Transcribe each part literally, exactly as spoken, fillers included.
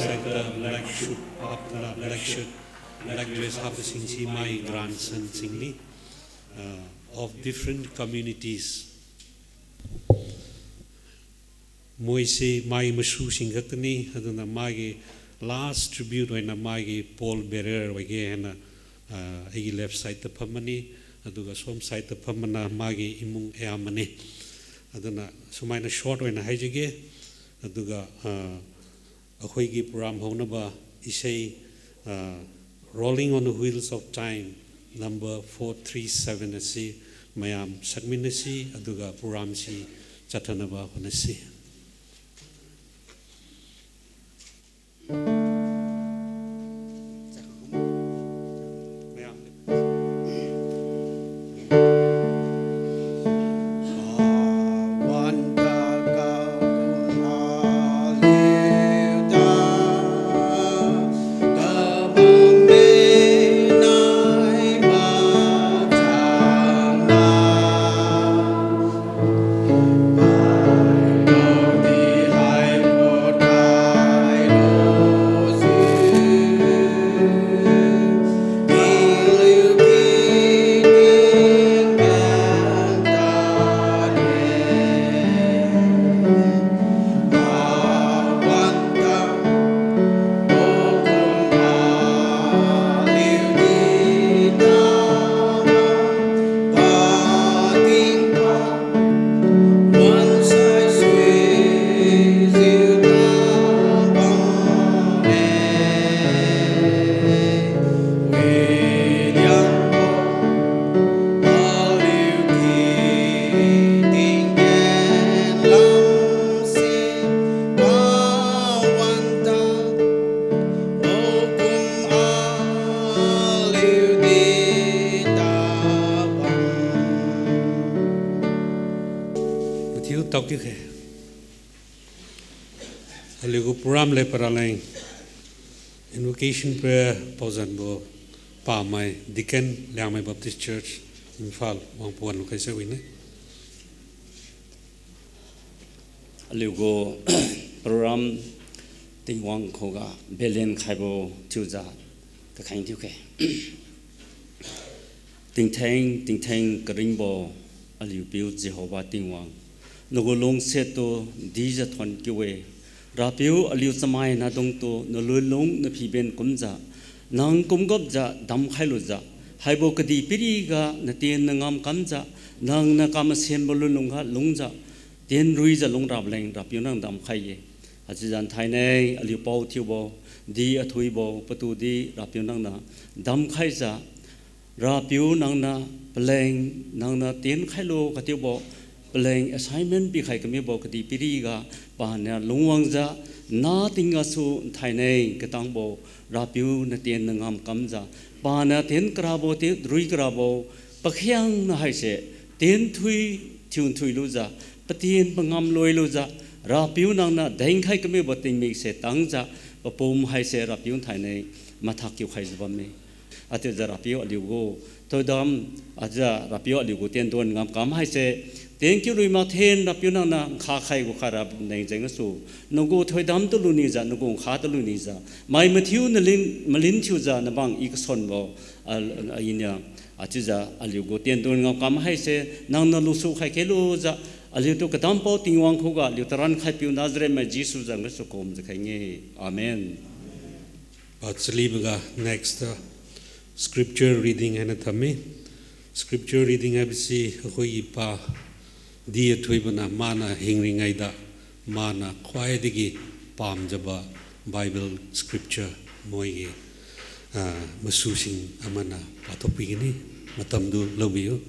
ꯁꯥꯏꯠꯇ ꯕ꯭ꯂꯦꯛ ꯁꯨꯠ ꯍꯥꯞꯇꯅ, ꯕ꯭ꯂꯦꯛ ꯁꯨꯠ, black dress ꯍꯥꯞꯄꯁꯤꯡꯁꯤ ꯃꯥꯒꯤ ꯒ꯭ꯔꯥꯟꯁꯟꯁꯤꯡꯅꯤ, ꯑ, of different communities꯫ ꯃꯣꯏꯁꯤ ꯃꯥꯒꯤ ꯃꯁꯨꯁꯤꯡ ꯈꯛꯇꯅꯤ꯫ ꯑꯗꯨꯅ ꯃꯥꯒꯤ ꯂꯥꯁ ꯇ꯭ꯔꯤꯕ꯭ꯌꯨꯠ ꯑꯣꯏꯅ ꯃꯥꯒꯤ ꯄꯣꯜ ꯕꯦꯔꯔ ꯑꯣꯏꯒꯦ ꯍꯥꯏꯅ, ꯑ, ꯑꯩꯒꯤ ꯂꯦꯐ ꯁꯥꯏꯠꯇ ꯐꯝꯃꯅꯤ꯫ ꯑꯗꯨꯒ ꯁꯣꯝ ꯁꯥꯏꯠꯇ ꯐꯝꯕꯅ ꯃꯥꯒꯤ ꯏꯃꯨꯡ ꯑꯌꯥꯝꯕꯅꯤ꯫ ꯑꯗꯨꯅ ꯁꯨꯃꯥꯏꯅ ꯁꯣꯔꯠ ꯑꯣꯏꯅ ꯍꯥꯏꯖꯒꯦ꯫ ꯑꯗꯨꯒ, ꯑ, ꯑꯩꯈꯣꯏꯒꯤ ꯄ꯭ꯔꯣꯒ꯭ꯔꯥꯝ ꯍꯧꯅꯕ ꯏꯁꯩ, ꯑ, Rolling on the Wheels of Time number four three seven ꯑꯁꯤ ꯃꯌꯥꯝ ꯁꯛꯃꯤꯟꯅꯁꯤ, ꯑꯗꯨꯒ ꯄ꯭ꯔꯣꯒ꯭ꯔꯥꯝꯁꯤ ꯆꯠꯊꯅꯕ ꯍꯣꯠꯅꯁꯤ꯫ ꯃꯌꯥꯝ꯫ Matthew tauki khe. Aligu program le paraleng invocation prayer pauzanbo pamai Deacon Liangmai Baptist Church, Imphal, wangpuan lukai se wine. Aligu program Tingwang khuga belen khaibo thiujiu kakheng thiukhe. Tingtheng tingtheng karingbo aliu piu Jehovah Tingwang, nagu lungsiat tu dijiu thon kiu-e. Rapiu, aliu chamai nahdung tu nalunlung naphiben kumjiu, nang kumgapjiu damkhailujiu, haibo kadihpiriga natien nangam kamjiu, nangna kamasenbo lunlung kha lungjiu, tienruijiu lungrabo leng Rapiu nang damkhai-e. Haichiujiu nthainai aliu pao thiubo, di athuibo, patu di Rapiu nangna damkhaijiu, Rapiu nangna paleng, nangna tienkhailu kathiubo paleng assignment pikhai kamibo kadihpiriga paniu lungwangjiu, nating gasu nthainai katangbo Rapiu natien nangam kamjiu, paniu tien karabo, tien rui karabo, pakhiangna haise tienthui thiunthui lujiu, patien pangam loi lujiu, Rapiu nangna dengkhai kamibo tingmik se tangjiu, papum haise Rapiu nthainai mathak kiu khaijiu bamme. Haichiujiu Rapiu aliugu thoidam, haichiujiu Rapiu aliugu tiendon ngamkam haise, tien kiu lui mathen Rapiu nangna nkha khai gu kharab neng jeng gasu, nagu thoidam tu lunijiu, nagu nkha tu lunijiu, mai mathiu nalin, malin thiujiu nabang I kasonbo, al-, iniu, haichiujiu aliugu tiendon ngamkam haise, nangna lusu khai khelujiu, aliutu kadampao Tingwang khuga aliu taran khaipiu Nazareth mai Jesu zan gasu kumjiu khainge. Amen. Pachalibaga next, uh, scripture reading haina thamme. Scripture reading haibasi akhoi ipa di athuibana mana hingringaida mana khwaidagi pamjaba Bible scripture moigi, ah, masusing amana pathokpigani, matamdu loubiu.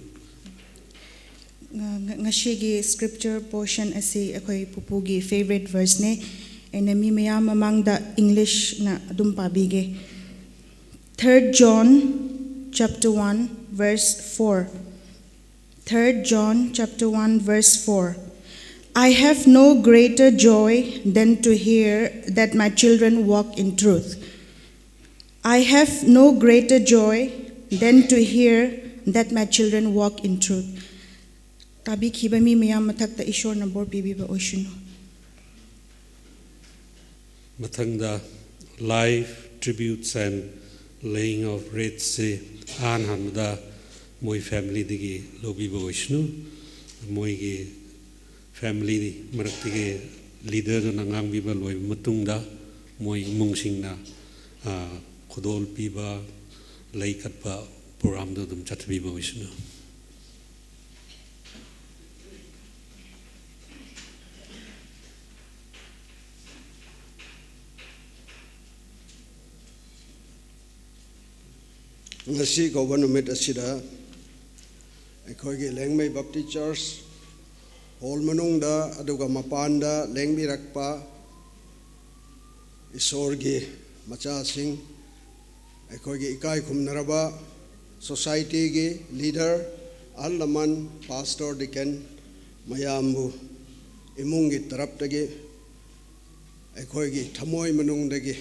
Nga-, nga-, ngasigi scripture portion asi akhoi pupugi favorite verse ne. Aina mi mayam mamangda English na adum pabige. Third John chapter one verse four. Third John chapter one verse four. I have no greater joy than to hear that my children walk in truth. I have no greater joy than to hear that my children walk in truth. Tabikhiba mi mayam mathakta Ishwarna bor pibiba oisinu. ꯃꯊꯪꯗ live tributes and laying of wreaths ꯁꯤ ꯑꯍꯥꯟ ꯍꯥꯟꯕꯗ ꯃꯣꯏ family ꯗꯒꯤ ꯂꯧꯕꯤꯕ ꯑꯣꯏꯁꯅꯨ꯫ ꯃꯣꯏꯒꯤ family ꯃꯔꯛꯇꯒꯤ leader ꯗꯨꯅ ꯉꯥꯡꯕꯤꯕ ꯂꯣꯏꯕ ꯃꯇꯨꯡꯗ ꯃꯣꯏ ꯏꯃꯨꯡꯁꯤꯡꯅ, ꯑ, ꯈꯨꯗꯣꯜ ꯄꯤꯕ, ꯂꯩ ꯀꯠꯄ program ꯗꯨ ꯑꯗꯨꯝ ꯆꯠꯊꯕꯤꯕ ꯑꯣꯏꯁꯅꯨ꯫ ꯉꯁꯤ ꯀꯧꯕ ꯅꯨꯃꯤꯠ ꯑꯁꯤꯗ ꯑꯩꯈꯣꯏꯒꯤ ꯂꯦꯡꯃꯩ Baptist Church hall ꯃꯅꯨꯡꯗ ꯑꯗꯨꯒ ꯃꯄꯥꯟꯗ ꯂꯦꯡꯕꯤꯔꯛꯄ ꯏꯁꯣꯔꯒꯤ ꯃꯆꯥꯁꯤꯡ, ꯑꯩꯈꯣꯏꯒꯤ ꯏꯀꯥꯏ ꯈꯨꯝꯅꯔꯕ society ꯒꯤ leader, ꯑꯍꯜ ꯂꯃꯟ, pastor, deacon ꯃꯌꯥꯝꯕꯨ ꯏꯃꯨꯡꯒꯤ ꯇꯔꯞꯇꯒꯤ ꯑꯩꯈꯣꯏꯒꯤ ꯊꯃꯣꯏ ꯃꯅꯨꯡꯗꯒꯤ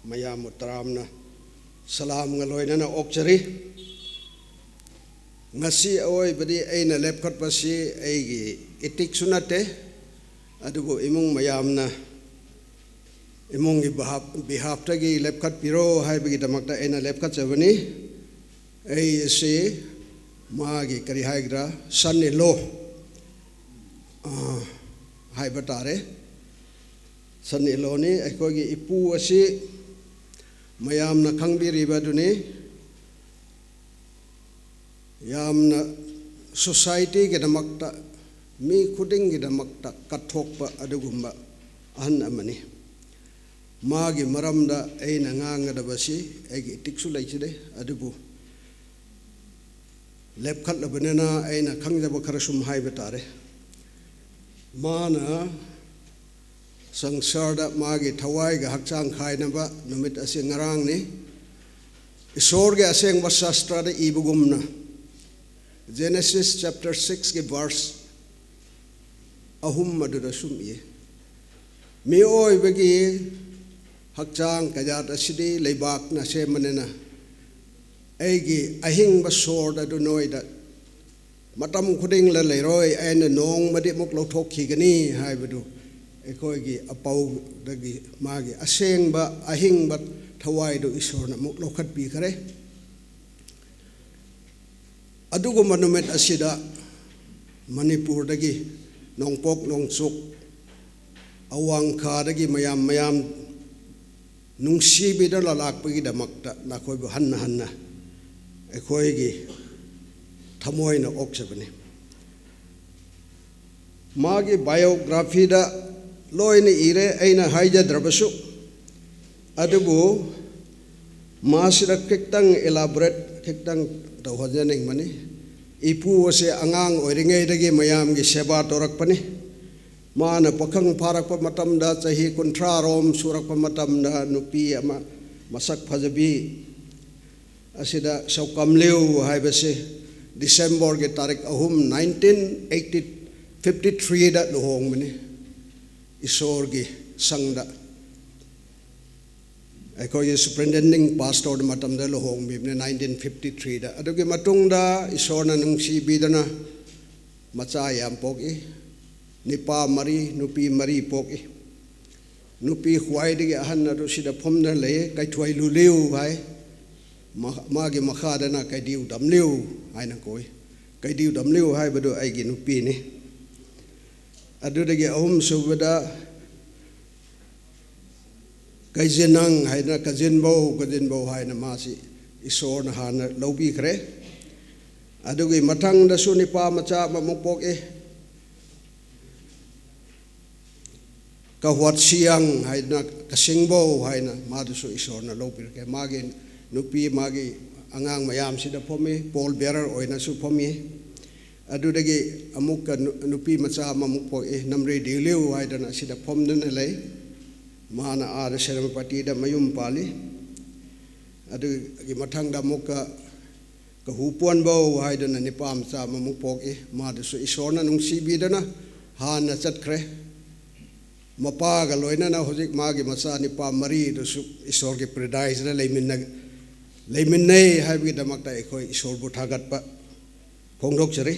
ꯃꯌꯥꯝꯕꯨ ꯇꯔꯥꯝꯅ ꯁꯂꯥꯝꯒ ꯂꯣꯏꯅꯅ ꯑꯣꯛꯆꯔꯤ꯫ ꯉꯁꯤ ꯑꯣꯏꯕꯗꯤ ꯑꯩꯅ ꯂꯦꯞꯈꯠꯄꯁꯤ ꯑꯩꯒꯤ ethics ꯁꯨ ꯅꯠꯇꯦ, ꯑꯗꯨꯕꯨ ꯏꯃꯨꯡ ꯃꯌꯥꯝꯅ ꯏꯃꯨꯡꯒꯤ behalf, behalf ꯇꯒꯤ ꯂꯦꯞꯈꯠꯄꯤꯔꯣ ꯍꯥꯏꯕꯒꯤꯗꯃꯛꯇ ꯑꯩꯅ ꯂꯦꯞꯈꯠꯆꯕꯅꯤ꯫ ꯑꯩ ꯑꯁꯤ ꯃꯥꯒꯤ ꯀꯔꯤ ꯍꯥꯏꯒꯗ꯭ꯔꯥ, son in law, ꯑ, ꯍꯥꯏꯕ ꯇꯥꯔꯦ꯫ Son in law ꯅꯤ꯫ ꯑꯩꯈꯣꯏꯒꯤ ꯏꯄꯨ ꯑꯁꯤ ꯃꯌꯥꯝꯅ ꯈꯪꯕꯤꯔꯤꯕ ꯑꯗꯨꯅꯤ꯫ ꯌꯥꯝꯅ society ꯒꯤꯗꯃꯛꯇ, ꯃꯤ ꯈꯨꯗꯤꯡꯒꯤꯗꯃꯛꯇ ꯀꯠꯊꯣꯛꯄ ꯑꯗꯨꯒꯨꯝꯕ ꯑꯍꯟ ꯑꯃꯅꯤ꯫ ꯃꯥꯒꯤ ꯃꯔꯝꯗ ꯑꯩꯅ ꯉꯥꯡꯒꯗꯕꯁꯤ ꯑꯩꯒꯤ ethics ꯁꯨ ꯂꯩꯖꯗꯦ, ꯑꯗꯨꯕꯨ ꯂꯦꯞꯈꯠꯂꯕꯅꯤꯅ ꯑꯩꯅ ꯈꯪꯖꯕ ꯈꯔ ꯁꯨꯝ ꯍꯥꯏꯕ ꯇꯥꯔꯦ꯫ ꯃꯥꯅ ꯁꯪꯁꯥꯔꯗ ꯃꯥꯒꯤ ꯊꯋꯥꯏꯒ ꯍꯛꯆꯥꯡ ꯈꯥꯏꯅꯕ ꯅꯨꯃꯤꯠ ꯑꯁꯤ ꯉꯔꯥꯡꯅꯤ꯫ ꯏꯁꯣꯔꯒꯤ ꯑꯁꯦꯡꯕ ꯁꯥꯁꯇ꯭ꯔꯗ ꯏꯕꯒꯨꯝꯅ, Genesis chapter six ꯀꯤ verse ꯑꯍꯨꯝ ꯑꯗꯨꯗ ꯁꯨꯝ ꯏ, "ꯃꯤꯑꯣꯏꯕꯒꯤ ꯍꯛꯆꯥꯡ ꯀꯌꯥꯠ ꯑꯁꯤꯗꯤ ꯂꯩꯕꯥꯛꯅ ꯁꯦꯝꯕꯅꯤꯅ, ꯑꯩꯒꯤ ꯑꯍꯤꯡꯕ ꯁꯣꯔ ꯑꯗꯨ ꯅꯣꯏꯗ ꯃꯇꯝ ꯈꯨꯗꯤꯡꯗ ꯂꯩꯔꯣꯏ, ꯑꯩꯅ ꯅꯣꯡꯃꯗꯤ ꯑꯃꯨꯛ ꯂꯧꯊꯣꯛꯈꯤꯒꯅꯤ" ꯍꯥꯏꯕꯗꯨ ꯑꯩꯈꯣꯏꯒꯤ ꯑꯄꯧꯗꯒꯤ ꯃꯥꯒꯤ ꯑꯁꯦꯡꯕ ꯑꯍꯤꯡꯕ ꯊꯋꯥꯏꯗꯨ ꯏꯁꯣꯔꯅ ꯑꯃꯨꯛ ꯂꯧꯈꯠꯄꯤꯈ꯭ꯔꯦ꯫ ꯑꯗꯨꯒꯨꯝꯕ ꯅꯨꯃꯤꯠ ꯑꯁꯤꯗ ꯃꯅꯤꯄꯨꯔꯗꯒꯤ ꯅꯣꯡꯄꯣꯛ ꯅꯣꯡꯆꯨꯞ ꯑꯋꯥꯡ ꯈꯥꯗꯒꯤ ꯃꯌꯥꯝ ꯃꯌꯥꯝ ꯅꯨꯡꯁꯤꯕꯤꯗꯨꯅ ꯂꯥꯛꯄꯒꯤꯗꯃꯛꯇ ꯅꯈꯣꯏꯕꯨ ꯍꯟꯅ ꯍꯟꯅ ꯑꯩꯈꯣꯏꯒꯤ ꯊꯃꯣꯏꯅ ꯑꯣꯛꯆꯕꯅꯤ꯫ ꯃꯥꯒꯤ biographyꯗ ꯂꯣꯏꯅ ꯏꯔꯦ, ꯑꯩꯅ ꯍꯥꯏꯖꯗ꯭ꯔꯕꯁꯨ꯫ ꯑꯗꯨꯕꯨ ꯃꯥꯁꯤꯗ ꯈꯤꯇꯪ elaborate ꯈꯤꯇꯪ ꯇꯧꯍꯟꯖꯅꯤꯡꯕꯅꯤ꯫ ꯏꯄꯨ ꯑꯁꯦ ꯑꯉꯥꯡ ꯑꯣꯏꯔꯤꯉꯩꯗꯒꯤ ꯃꯌꯥꯝꯒꯤ ꯁꯦꯕꯥ ꯇꯧꯔꯛꯄꯅꯤ꯫ ꯃꯥꯅ ꯄꯥꯈꯪ ꯐꯥꯔꯛꯄ ꯃꯇꯝꯗ, ꯆꯍꯤ ꯀꯨꯟꯊ꯭ꯔꯥ ꯔꯣꯝ ꯁꯨꯔꯛꯄ ꯃꯇꯝꯗ, ꯅꯨꯄꯤ ꯑꯃ ꯃꯁꯛ ꯐꯖꯕꯤ ꯑꯁꯤꯗ ꯁꯧꯀꯝꯂꯤꯎ ꯍꯥꯏꯕꯁꯤ Decemberꯒꯤ ꯇꯥꯔꯤꯛ ꯑꯍꯨꯝ, nineteen eighty, fifty threeꯗ ꯂꯨꯍꯣꯡꯕꯅꯤ꯫ ꯏꯁꯣꯔꯒꯤ ꯁꯪꯗ ꯑꯩꯈꯣꯏꯒꯤ superintending pastorꯗ ꯃꯇꯝꯗ ꯂꯨꯍꯣꯡꯕꯤꯕꯅꯤ, nineteen fifty threeꯗ꯫ ꯑꯗꯨꯒꯤ ꯃꯇꯨꯡꯗ ꯏꯁꯣꯔꯅ ꯅꯨꯡꯁꯤꯕꯤꯗꯅ ꯃꯆꯥ ꯌꯥꯝ ꯄꯣꯛꯏ꯫ ꯅꯤꯄꯥ ꯃꯔꯤ, ꯅꯨꯄꯤ ꯃꯔꯤ ꯄꯣꯛꯏ꯫ ꯅꯨꯄꯤ ꯈ꯭ꯋꯥꯏꯗꯒꯤ ꯑꯍꯟ ꯑꯗꯨ ꯁꯤꯗ ꯐꯝꯗꯨꯅ ꯂꯩꯌꯦ, ꯀꯩꯊꯣꯏ ꯂꯨꯂꯤꯎ ꯍꯥꯏ꯫ ꯃꯥ-, ꯃꯥꯒꯤ ꯃꯈꯥꯗꯅ ꯀꯩꯗꯤꯎ ꯗꯝꯂꯤꯎ ꯍꯥꯏꯅ ꯀꯧꯏ꯫ ꯀꯩꯗꯤꯎ ꯗꯝꯂꯤꯎ ꯍꯥꯏꯕꯗꯨ ꯑꯩꯒꯤ ꯅꯨꯄꯤꯅꯤ꯫ ꯑꯗꯨꯗꯒꯤ ꯑꯍꯨꯝ ꯁꯨꯕꯗ ꯀꯩꯖꯤꯅꯪ ꯍꯥꯏꯅ, ꯀꯖꯤꯟꯕꯧ, ꯀꯖꯤꯟꯕꯧ ꯍꯥꯏꯅ ꯃꯥꯁꯤ ꯏꯁꯣꯔꯅ ꯍꯥꯟꯅ ꯂꯧꯕꯤꯈ꯭ꯔꯦ꯫ ꯑꯗꯨꯒꯤ ꯃꯊꯪꯗꯁꯨ ꯅꯤꯄꯥ ꯃꯆꯥ ꯑꯃꯃꯨꯛ ꯄꯣꯛꯏ꯫ ꯀꯍ꯭ꯋꯠꯁꯤꯌꯥꯡ ꯍꯥꯏꯅ, ꯀꯁꯤꯡꯕꯧ ꯍꯥꯏꯅ, ꯃꯥꯗꯨꯁꯨ ꯏꯁꯣꯔꯅ ꯂꯧꯕꯤꯔꯛꯀꯦ꯫ ꯃꯥꯒꯤ ꯅꯨꯄꯤ, ꯃꯥꯒꯤ ꯑꯉꯥꯡ ꯃꯌꯥꯝꯁꯤꯗ ꯐꯝꯃꯤ, pall bearer ꯑꯣꯏꯅꯁꯨ ꯐꯝꯃꯤ꯫ ꯑꯗꯨꯗꯒꯤ ꯑꯃꯨꯛꯀ ꯅꯨ-, ꯅꯨꯄꯤ ꯃꯆꯥ ꯑꯃꯃꯨꯛ ꯄꯣꯛꯏ, ꯅꯝꯔꯤ ꯗꯤꯎꯂꯤꯎ ꯍꯥꯏꯗꯅ ꯁꯤꯗ ꯐꯝꯗꯨꯅ ꯂꯩ꯫ ꯃꯥꯅ ꯑꯥꯗ ꯁꯦꯅꯥꯄꯇꯤꯗ ꯃꯌꯨꯝ ꯄꯥꯜꯂꯤ꯫ ꯑꯗꯨꯒꯤ ꯃꯊꯪꯗ ꯑꯃꯨꯛꯀ ꯀꯍꯨ ꯄꯣꯟꯕꯧ ꯍꯥꯏꯗꯨꯅ ꯅꯤꯄꯥ ꯃꯆꯥ ꯑꯃꯃꯨꯛ ꯄꯣꯛꯏ꯫ ꯃꯥꯗꯨꯁꯨ ꯏꯁꯣꯔꯅ ꯅꯨꯡꯁꯤꯕꯤꯗꯅ ꯍꯥꯟꯅ ꯆꯠꯈ꯭ꯔꯦ꯫ ꯃꯄꯥꯒ ꯂꯣꯏꯅꯅ ꯍꯧꯖꯤꯛ ꯃꯥꯒꯤ ꯃꯆꯥ ꯅꯤꯄꯥ ꯃꯔꯤꯗꯨꯁꯨ ꯏꯁꯣꯔꯒꯤ paradise ꯂꯩꯃꯤꯟꯅ-, ꯂꯩꯃꯤꯟꯅꯩ ꯍꯥꯏꯕꯒꯤꯗꯃꯛꯇ ꯑꯩꯈꯣꯏ ꯏꯁꯣꯔꯕꯨ ꯊꯥꯒꯠꯄ ꯐꯣꯡꯗꯣꯛꯆꯔꯤ꯫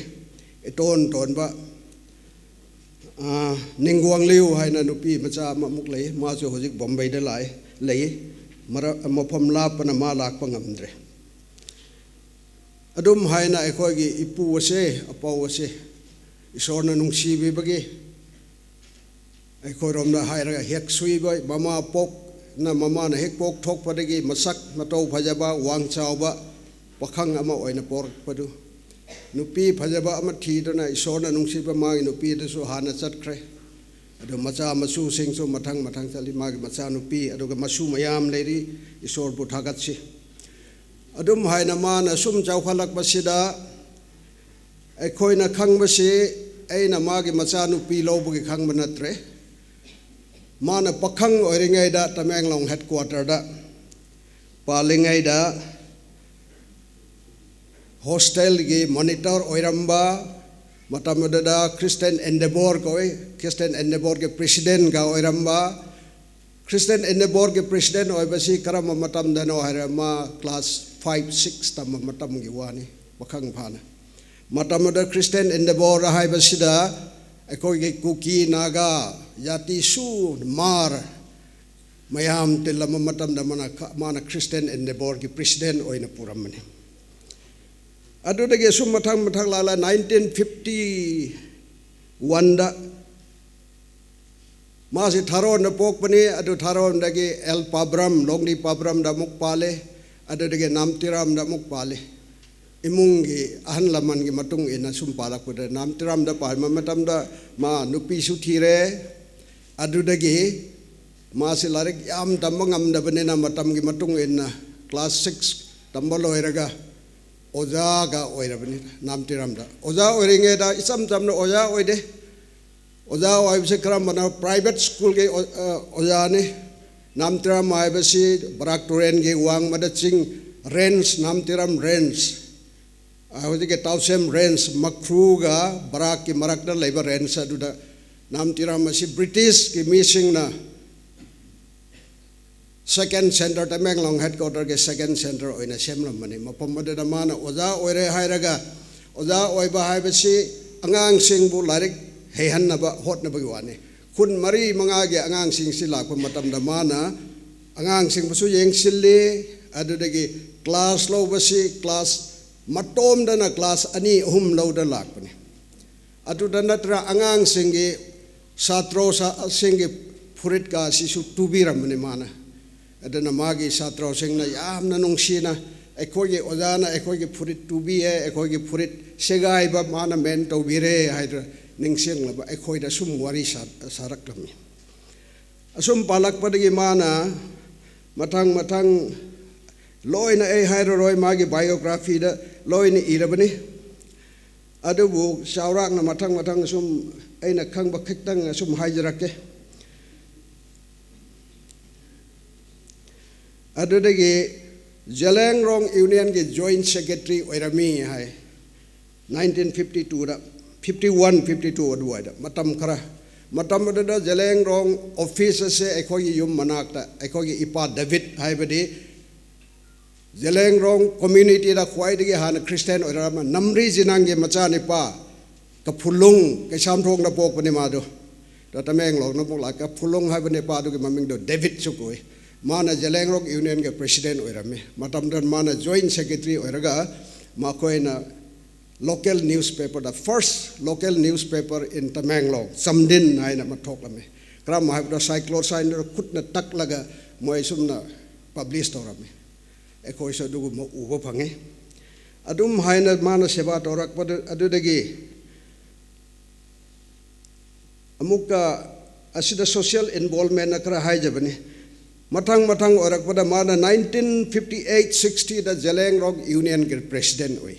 ꯏꯇꯣꯟ ꯇꯣꯟꯕ ꯑꯥ, ꯅꯤꯡꯒ꯭ꯋꯥꯡꯂꯤꯌꯨ ꯍꯥꯏꯅ ꯅꯨꯄꯤ ꯃꯆꯥ ꯑꯃꯃꯨꯛ ꯂꯩ꯫ ꯃꯥꯁꯨ ꯍꯧꯖꯤꯛ ꯕꯣꯝꯕꯦꯗ ꯂꯥꯛꯑꯦ, ꯂꯩ꯫ ꯃꯔ-, ꯃꯐꯝ ꯂꯥꯞꯄꯅ ꯃꯥ ꯂꯥꯛꯄ ꯉꯝꯗ꯭ꯔꯦ꯫ ꯑꯗꯨꯝ ꯍꯥꯏꯅ ꯑꯩꯈꯣꯏꯒꯤ ꯏꯄꯨ ꯑꯁꯦ, ꯑꯄꯧ ꯑꯁꯦ, ꯏꯁꯣꯔꯅ ꯅꯨꯡꯁꯤꯕꯤꯕꯒꯤ, ꯑꯩꯈꯣꯏꯔꯣꯝꯗ ꯍꯥꯏꯔꯒ ꯍꯦꯛ ꯁꯨꯏꯕ, ꯃꯃꯥ ꯄꯣꯛꯅ, ꯃꯃꯥꯅ ꯍꯦꯛ ꯄꯣꯛꯊꯣꯛꯄꯗꯒꯤ ꯃꯁꯛ ꯃꯇꯧ ꯐꯖꯕ, ꯋꯥꯡ ꯆꯥꯎꯕ ꯄꯥꯈꯪ ꯑꯃ ꯑꯣꯏꯅ ꯄꯣꯔꯛꯄꯗꯨ, ꯅꯨꯄꯤ ꯐꯖꯕ ꯑꯃ ꯊꯤꯗꯨꯅ ꯏꯁꯣꯔꯅ ꯅꯨꯡꯁꯤꯕ ꯃꯥꯒꯤ ꯅꯨꯄꯤꯗꯨꯁꯨ ꯍꯥꯟꯅ ꯆꯠꯈ꯭ꯔꯦ꯫ ꯑꯗꯨ ꯃꯆꯥ ꯃꯁꯨꯁꯤꯡꯁꯨ ꯃꯊꯪ ꯃꯊꯪ ꯆꯠꯂꯤ꯫ ꯃꯥꯒꯤ ꯃꯆꯥꯅꯨꯄꯤ, ꯑꯗꯨꯒ ꯃꯁꯨ ꯃꯌꯥꯝ ꯂꯩꯔꯤ꯫ ꯏꯁꯣꯔꯕꯨ ꯊꯥꯒꯠꯁꯤ꯫ ꯑꯗꯨꯝ ꯍꯥꯏꯅ ꯃꯥꯅ ꯁꯨꯝ ꯆꯥꯎꯈꯠꯂꯛꯄꯁꯤꯗ, ꯑꯩꯈꯣꯏꯅ ꯈꯪꯕꯁꯤ, ꯑꯩꯅ ꯃꯥꯒꯤ ꯃꯆꯥꯅꯨꯄꯤ ꯂꯧꯕꯒꯤ ꯈꯪꯕ ꯅꯠꯇ꯭ꯔꯦ꯫ ꯃꯥꯅ ꯄꯥꯈꯪ ꯑꯣꯏꯔꯤꯉꯩꯗ ꯇꯃꯦꯡꯂꯣꯡ ꯍꯦꯗꯀ꯭ꯋꯥꯇꯔꯗ ꯄꯥꯜꯂꯤꯉꯩꯗ ꯍꯣꯁꯇꯦꯜꯒꯤ ꯃꯣꯅꯤꯇꯔ ꯑꯣꯏꯔꯝꯕ, ꯃꯇꯝ ꯑꯗꯨꯗ ꯈ꯭ꯔꯤꯁꯇꯤꯌꯟ ꯑꯦꯟꯗꯦꯕꯣꯔ ꯀꯧꯏ, ꯈ꯭ꯔꯤꯁꯇꯤꯌꯟ ꯑꯦꯟꯗꯦꯕꯣꯔꯒꯤ ꯄ꯭ꯔꯦꯁꯤꯗꯦꯟꯒ ꯑꯣꯏꯔꯝꯕ꯫ ꯈ꯭ꯔꯤꯁꯇꯤꯌꯟ ꯑꯦꯟꯗꯦꯕꯣꯔꯒꯤ ꯄ꯭ꯔꯦꯁꯤꯗꯦꯟ ꯑꯣꯏꯕꯁꯤ ꯀꯔꯝꯕ ꯃꯇꯝꯗꯅꯣ ꯍꯥꯏꯔ, ꯃꯥ ꯀ꯭ꯂꯥꯁ ꯐꯥꯏꯚ, ꯁꯤꯛꯁ ꯇꯝꯕ ꯃꯇꯝꯒꯤ ꯋꯥꯅꯤ, ꯄꯥꯈꯪ ꯐꯥꯅ꯫ ꯃꯇꯝ ꯑꯗꯨꯗ ꯈ꯭ꯔꯤꯁꯇꯤꯌꯟ ꯑꯦꯟꯗꯦꯕꯣꯔ ꯍꯥꯏꯕꯁꯤꯗ ꯑꯩꯈꯣꯏꯒꯤ ꯀꯨꯀꯤ, ꯅꯥꯒꯥ, ꯖꯥꯇꯤ ꯁꯨ, ꯃꯥꯔ ꯃꯌꯥꯝ ꯇꯤꯜꯂꯝꯕ ꯃꯇꯝꯗ ꯃꯥꯅ, ꯃꯥꯅ ꯈ꯭ꯔꯤꯁꯇꯤꯌꯟ ꯑꯦꯟꯗꯦꯕꯣꯔꯒꯤ ꯄ꯭ꯔꯦꯁꯤꯗꯦꯟ ꯑꯣꯏꯅ ꯄꯨꯔꯝꯕꯅꯤ꯫ ꯑꯗꯨꯗꯒꯤ ꯑꯁꯨꯝ ꯃꯊꯪ ꯃꯊꯪ ꯂꯥꯛꯂ ꯅꯥꯏꯟꯇꯤꯟ ꯐꯤꯐꯇꯤ ꯋꯥꯟꯗ ꯃꯥꯁꯤ ꯊꯥꯔꯣꯟꯗ ꯄꯣꯛꯄꯅꯤ꯫ ꯑꯗꯨ ꯊꯥꯔꯣꯟꯗꯒꯤ ꯑꯦꯜ ꯄꯥꯕ꯭ꯔꯝ, ꯂꯣꯡꯗꯤ ꯄꯥꯕ꯭ꯔꯝꯗ ꯑꯃꯨꯛ ꯄꯥꯜꯂꯦ꯫ ꯑꯗꯨꯗꯒꯤ ꯅꯥꯝꯇꯤꯔꯥꯝꯗ ꯑꯃꯨꯛ ꯄꯥꯜꯂꯦ꯫ ꯏꯃꯨꯡꯒꯤ ꯑꯍꯜ ꯂꯃꯟꯒꯤ ꯃꯇꯨꯡ ꯏꯟꯅ ꯁꯨꯝ ꯄꯥꯜꯂꯛꯄꯗ, ꯅꯥꯝꯇꯤꯔꯥꯝꯗ ꯄꯥꯟꯕ ꯃꯇꯝꯗ ꯃꯥ ꯅꯨꯄꯤꯁꯨ ꯊꯤꯔꯦ꯫ ꯑꯗꯨꯗꯒꯤ ꯃꯥꯁꯤ ꯂꯥꯏꯔꯤꯛ ꯌꯥꯝ ꯇꯝꯕ ꯉꯝꯗꯕꯅꯤꯅ, ꯃꯇꯝꯒꯤ ꯃꯇꯨꯡ ꯏꯟꯅ ꯀ꯭ꯂꯥꯁ ꯁꯤꯛꯁ ꯇꯝꯕ ꯂꯣꯏꯔꯒ ꯑꯣꯖꯥꯒ ꯑꯣꯏꯔꯕꯅꯤ ꯅꯥꯝꯇꯤꯔꯥꯝꯗ꯫ ꯑꯣꯖꯥ ꯑꯣꯏꯔꯤꯉꯩꯗ ꯏꯆꯝ ꯆꯝꯅ ꯑꯣꯖꯥ ꯑꯣꯏꯗꯦ꯫ ꯑꯣꯖꯥ ꯑꯣꯏꯕꯁꯤ ꯀꯔꯝꯕꯅꯣ? ꯄ꯭ꯔꯥꯏꯚꯦꯠ ꯁ꯭ꯀꯨꯜꯒꯤ ꯑꯣ-, ꯑ, ꯑꯣꯖꯥꯅꯤ꯫ ꯅꯥꯝꯇꯤꯔꯥꯝ ꯍꯥꯏꯕꯁꯤ ꯕꯔꯥꯛ ꯇꯨꯔꯦꯜꯒꯤ ꯋꯥꯡꯃꯗ ꯆꯤꯡ ꯔꯦꯟꯖ, ꯅꯥꯝꯇꯤꯔꯥꯝ ꯔꯦꯟꯖ꯫ ꯑ, ꯍꯧꯖꯤꯛꯀꯤ ꯇꯥꯎꯁꯦꯝ ꯔꯦꯟꯖ, ꯃꯈ꯭ꯔꯨꯒ ꯕꯔꯥꯛꯀꯤ ꯃꯔꯛꯇ ꯂꯩꯕ ꯔꯦꯟꯖ ꯑꯗꯨꯗ ꯅꯥꯝꯇꯤꯔꯥꯝ ꯑꯁꯤ ꯕ꯭ꯔꯤꯇꯤꯁꯀꯤ ꯃꯤꯁꯤꯡꯅ ꯁꯦꯀꯦꯟ ꯁꯦꯟꯇꯔ, ꯇꯃꯦꯡꯂꯣꯡ ꯍꯦꯗꯀ꯭ꯋꯥꯇꯔꯒꯤ ꯁꯦꯀꯦꯟ ꯁꯦꯟꯇꯔ ꯑꯣꯏꯅ ꯁꯦꯝꯂꯝꯕꯅꯤ꯫ ꯃꯐꯝ ꯑꯗꯨꯗ ꯃꯥꯅ ꯑꯣꯖꯥ ꯑꯣꯏꯔꯦ ꯍꯥꯏꯔꯒ, ꯑꯣꯖꯥ ꯑꯣꯏꯕ ꯍꯥꯏꯕꯁꯤ ꯑꯉꯥꯡꯁꯤꯡꯕꯨ ꯂꯥꯏꯔꯤꯛ ꯍꯩꯍꯟꯅꯕ ꯍꯣꯠꯅꯕꯒꯤ ꯋꯥꯅꯤ꯫ ꯈꯨꯟ ꯃꯔꯤ ꯃꯉꯥꯒꯤ ꯑꯉꯥꯡꯁꯤꯡꯁꯤ ꯂꯥꯛꯄ ꯃꯇꯝꯗ ꯃꯥꯅ ꯑꯉꯥꯡꯁꯤꯡꯕꯨꯁꯨ ꯌꯦꯡꯁꯤꯜꯂꯤ꯫ ꯑꯗꯨꯗꯒꯤ ꯀ꯭ꯂꯥꯁ ꯂꯧꯕꯁꯤ ꯀ꯭ꯂꯥꯁ ꯃꯇꯣꯝꯗꯅ ꯀ꯭ꯂꯥꯁ ꯑꯅꯤ ꯑꯍꯨꯝ ꯂꯧꯗ ꯂꯥꯛꯄꯅꯤ꯫ ꯑꯗꯨꯗ ꯅꯠꯇꯅ ꯑꯉꯥꯡꯁꯤꯡꯒꯤ, ꯁꯥꯇ꯭ꯔꯁꯤꯡꯒꯤ ꯐꯨꯔꯤꯠꯀ ꯑꯁꯤꯁꯨ ꯇꯨꯕꯤꯔꯝꯕꯅꯤ ꯃꯥꯅ꯫ ꯑꯗꯨꯅ ꯃꯥꯒꯤ ꯁꯥꯇ꯭ꯔꯁꯤꯡꯅ ꯌꯥꯝꯅ ꯅꯨꯡꯁꯤꯅ, "ꯑꯩꯈꯣꯏꯒꯤ ꯑꯣꯖꯥꯅ ꯑꯩꯈꯣꯏꯒꯤ ꯐꯨꯔꯤꯠ ꯇꯨꯕꯤꯌꯦ, ꯑꯩꯈꯣꯏꯒꯤ ꯐꯨꯔꯤꯠ ꯁꯦꯒꯥꯏꯕ ꯃꯥꯅ ꯃꯦꯟ ꯇꯧꯕꯤꯔꯦ" ꯍꯥꯏꯗꯅ ꯅꯤꯡꯁꯤꯡꯂꯕ ꯑꯩꯈꯣꯏꯗ ꯁꯨꯝ ꯋꯥꯔꯤ ꯁꯥ-, ꯁꯥꯔꯛꯂꯝꯃꯤ꯫ ꯑꯁꯨꯝ ꯄꯥꯜꯂꯛꯄꯗꯒꯤ ꯃꯥꯅ ꯃꯊꯪ ꯃꯊꯪ ꯂꯣꯏꯅ ꯑꯩ ꯍꯥꯏꯔꯔꯣꯏ, ꯃꯥꯒꯤ ꯕꯥꯏꯑꯣꯒ꯭ꯔꯥꯐꯤꯗ ꯂꯣꯏꯅ ꯏꯔꯕꯅꯤ꯫ ꯑꯗꯨꯕꯨ ꯆꯥꯎꯔꯥꯛꯅ ꯃꯊꯪ ꯃꯊꯪ ꯁꯨꯝ ꯑꯩꯅ ꯈꯪꯕ ꯈꯤꯇꯪ ꯁꯨꯝ ꯍꯥꯏꯖꯔꯛꯀꯦ꯫ ꯑꯗꯨꯗꯒꯤ ꯖꯦꯂꯦꯡꯔꯣꯡ ꯌꯨꯅꯤꯌꯟꯒꯤ ꯖꯣꯏꯟ ꯁꯦꯀ꯭ꯔꯦꯇꯔꯤ ꯑꯣꯏꯔꯝꯃꯤ ꯍꯥꯏ, ꯅꯥꯏꯟꯇꯤꯟ ꯐꯤꯐꯇꯤ ꯇꯨꯗ, ꯐꯤꯐꯇꯤ ꯋꯥꯟ, ꯐꯤꯐꯇꯤ ꯇꯨ ꯑꯗꯨꯋꯥꯏꯗ꯫ ꯃꯇꯝ ꯈꯔ, ꯃꯇꯝ ꯑꯗꯨꯗ ꯖꯦꯂꯦꯡꯔꯣꯡ ꯑꯣꯐꯤꯁ ꯑꯁꯦ ꯑꯩꯈꯣꯏꯒꯤ ꯌꯨꯝ ꯃꯅꯥꯛꯇ ꯑꯩꯈꯣꯏꯒꯤ ꯏꯄꯥ ꯗꯦꯕꯤꯠ ꯍꯥꯏꯕꯗꯤ ꯖꯦꯂꯦꯡꯔꯣꯡ ꯀꯝꯃ꯭ꯌꯨꯅꯤꯇꯤꯗ ꯈ꯭ꯋꯥꯏꯗꯒꯤ ꯍꯥꯟꯅ ꯈ꯭ꯔꯤꯁꯇꯤꯌꯥꯟ ꯑꯣꯏꯔꯛꯑꯝꯕ ꯅꯝꯔꯤ ꯖꯤꯅꯥꯡꯒꯤ ꯃꯆꯥꯅꯤꯄꯥ ꯀꯐꯨꯂꯨꯡ, ꯀꯩꯁꯥꯝꯊꯣꯡꯗ ꯄꯣꯛꯄꯅꯤ ꯃꯥꯗꯨ꯫ ꯑꯗꯣ ꯇꯃꯦꯡꯂꯣꯡꯗ ꯑꯃꯨꯛ ꯂꯥꯛꯑꯒ ꯀꯐꯨꯂꯨꯡ ꯍꯥꯏꯕ ꯅꯤꯄꯥꯗꯨꯒꯤ ꯃꯃꯤꯡꯗꯣ ꯗꯦꯕꯤꯠꯁꯨ ꯀꯧꯏ꯫ ꯃꯥꯅ ꯖꯦꯂꯦꯡꯔꯣꯡ ꯌꯨꯅꯤꯌꯟꯒꯤ ꯄ꯭ꯔꯦꯁꯤꯗꯦꯟ ꯑꯣꯏꯔꯝꯃꯤ꯫ ꯃꯇꯝꯗꯨꯗ ꯃꯥꯅ ꯖꯣꯏꯟ ꯁꯦꯀ꯭ꯔꯦꯇꯔꯤ ꯑꯣꯏꯔꯒ ꯃꯈꯣꯏꯅ local newspaper, the first local newspaper in Tamenglong, ꯆꯝꯗꯤꯟ ꯍꯥꯏꯅ ꯑꯃ ꯊꯣꯛꯂꯝꯃꯤ꯫ ꯀꯔꯝ ꯍꯥꯏꯕꯗ ꯁꯥꯏꯀ꯭ꯂꯣꯁꯥꯏꯟꯗꯨꯗ ꯈꯨꯠꯅ ꯇꯛꯂꯒ ꯃꯣꯏ ꯁꯨꯝꯅ ꯄꯕ꯭ꯂꯤꯁ ꯇꯧꯔꯝꯃꯤ꯫ ꯑꯩꯈꯣꯏꯁꯨ ꯑꯗꯨꯒꯨꯝꯕ ꯎꯕ ꯐꯪꯉꯤ꯫ ꯑꯗꯨꯝ ꯍꯥꯏꯅ ꯃꯥꯅ ꯁꯦꯕꯥ ꯇꯧꯔꯛꯄꯗ, ꯑꯗꯨꯗꯒꯤ ꯑꯃꯨꯛꯀ ꯑꯁꯤꯗ ꯁꯣꯁꯤꯌꯦꯜ ꯏꯟꯚꯣꯜꯕꯃꯦꯟꯅ ꯈꯔ ꯍꯥꯏꯖꯕꯅꯤ꯫ ꯃꯊꯪ ꯃꯊꯪ ꯑꯣꯏꯔꯛꯄꯗ ꯃꯥꯅ ꯅꯥꯏꯟꯇꯤꯟ ꯐꯤꯐꯇꯤ ꯑꯩꯠ ꯁꯤꯛꯁꯇꯤꯗ ꯖꯦꯂꯦꯡꯔꯣꯡ ꯌꯨꯅꯤꯌꯟꯒꯤ ꯄ꯭ꯔꯦꯁꯤꯗꯦꯟ ꯑꯣꯏ꯫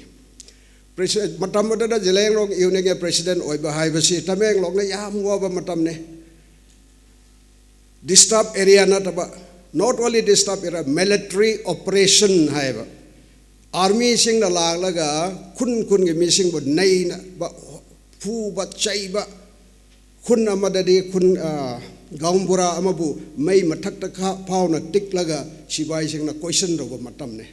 ꯄ꯭ꯔꯦꯁꯤ-, ꯃꯇꯝ ꯑꯗꯨꯗ ꯖꯦꯂꯦꯡꯔꯣꯡ ꯌꯨꯅꯤꯌꯟꯒꯤ ꯄ꯭ꯔꯦꯁꯤꯗꯦꯟ ꯑꯣꯏꯕ ꯍꯥꯏꯕꯁꯤ ꯇꯃꯦꯡꯂꯣꯡꯗ ꯌꯥꯝ ꯋꯥꯕ ꯃꯇꯝꯅꯤ꯫ ꯗꯤꯁꯇꯔꯕ ꯑꯦꯔꯤꯌꯥ ꯅꯠꯇꯕ, not only disturb area, military operation ꯍꯥꯏꯕ, ꯑꯥꯔꯃꯤꯁꯤꯡꯅ ꯂꯥꯛꯂꯒ ꯈꯨꯟ ꯈꯨꯟꯒꯤ ꯃꯤꯁꯤꯡꯕꯨ ꯅꯩꯅꯕ, ꯐꯨꯕ, ꯆꯩꯕ, ꯈꯨꯟ ꯑꯃꯗꯗꯤ ꯈꯨꯟ, ꯑ, ꯒꯥꯎꯝꯕꯨꯔꯥ ꯑꯃꯕꯨ ꯃꯩ ꯃꯊꯛꯇ ꯈꯥ-, ꯐꯥꯎꯅ ꯇꯤꯛꯂꯒ ꯁꯤꯐꯥꯏꯁꯤꯡꯅ ꯀꯣꯏꯁꯟ ꯇꯧꯕ ꯃꯇꯝꯅꯤ꯫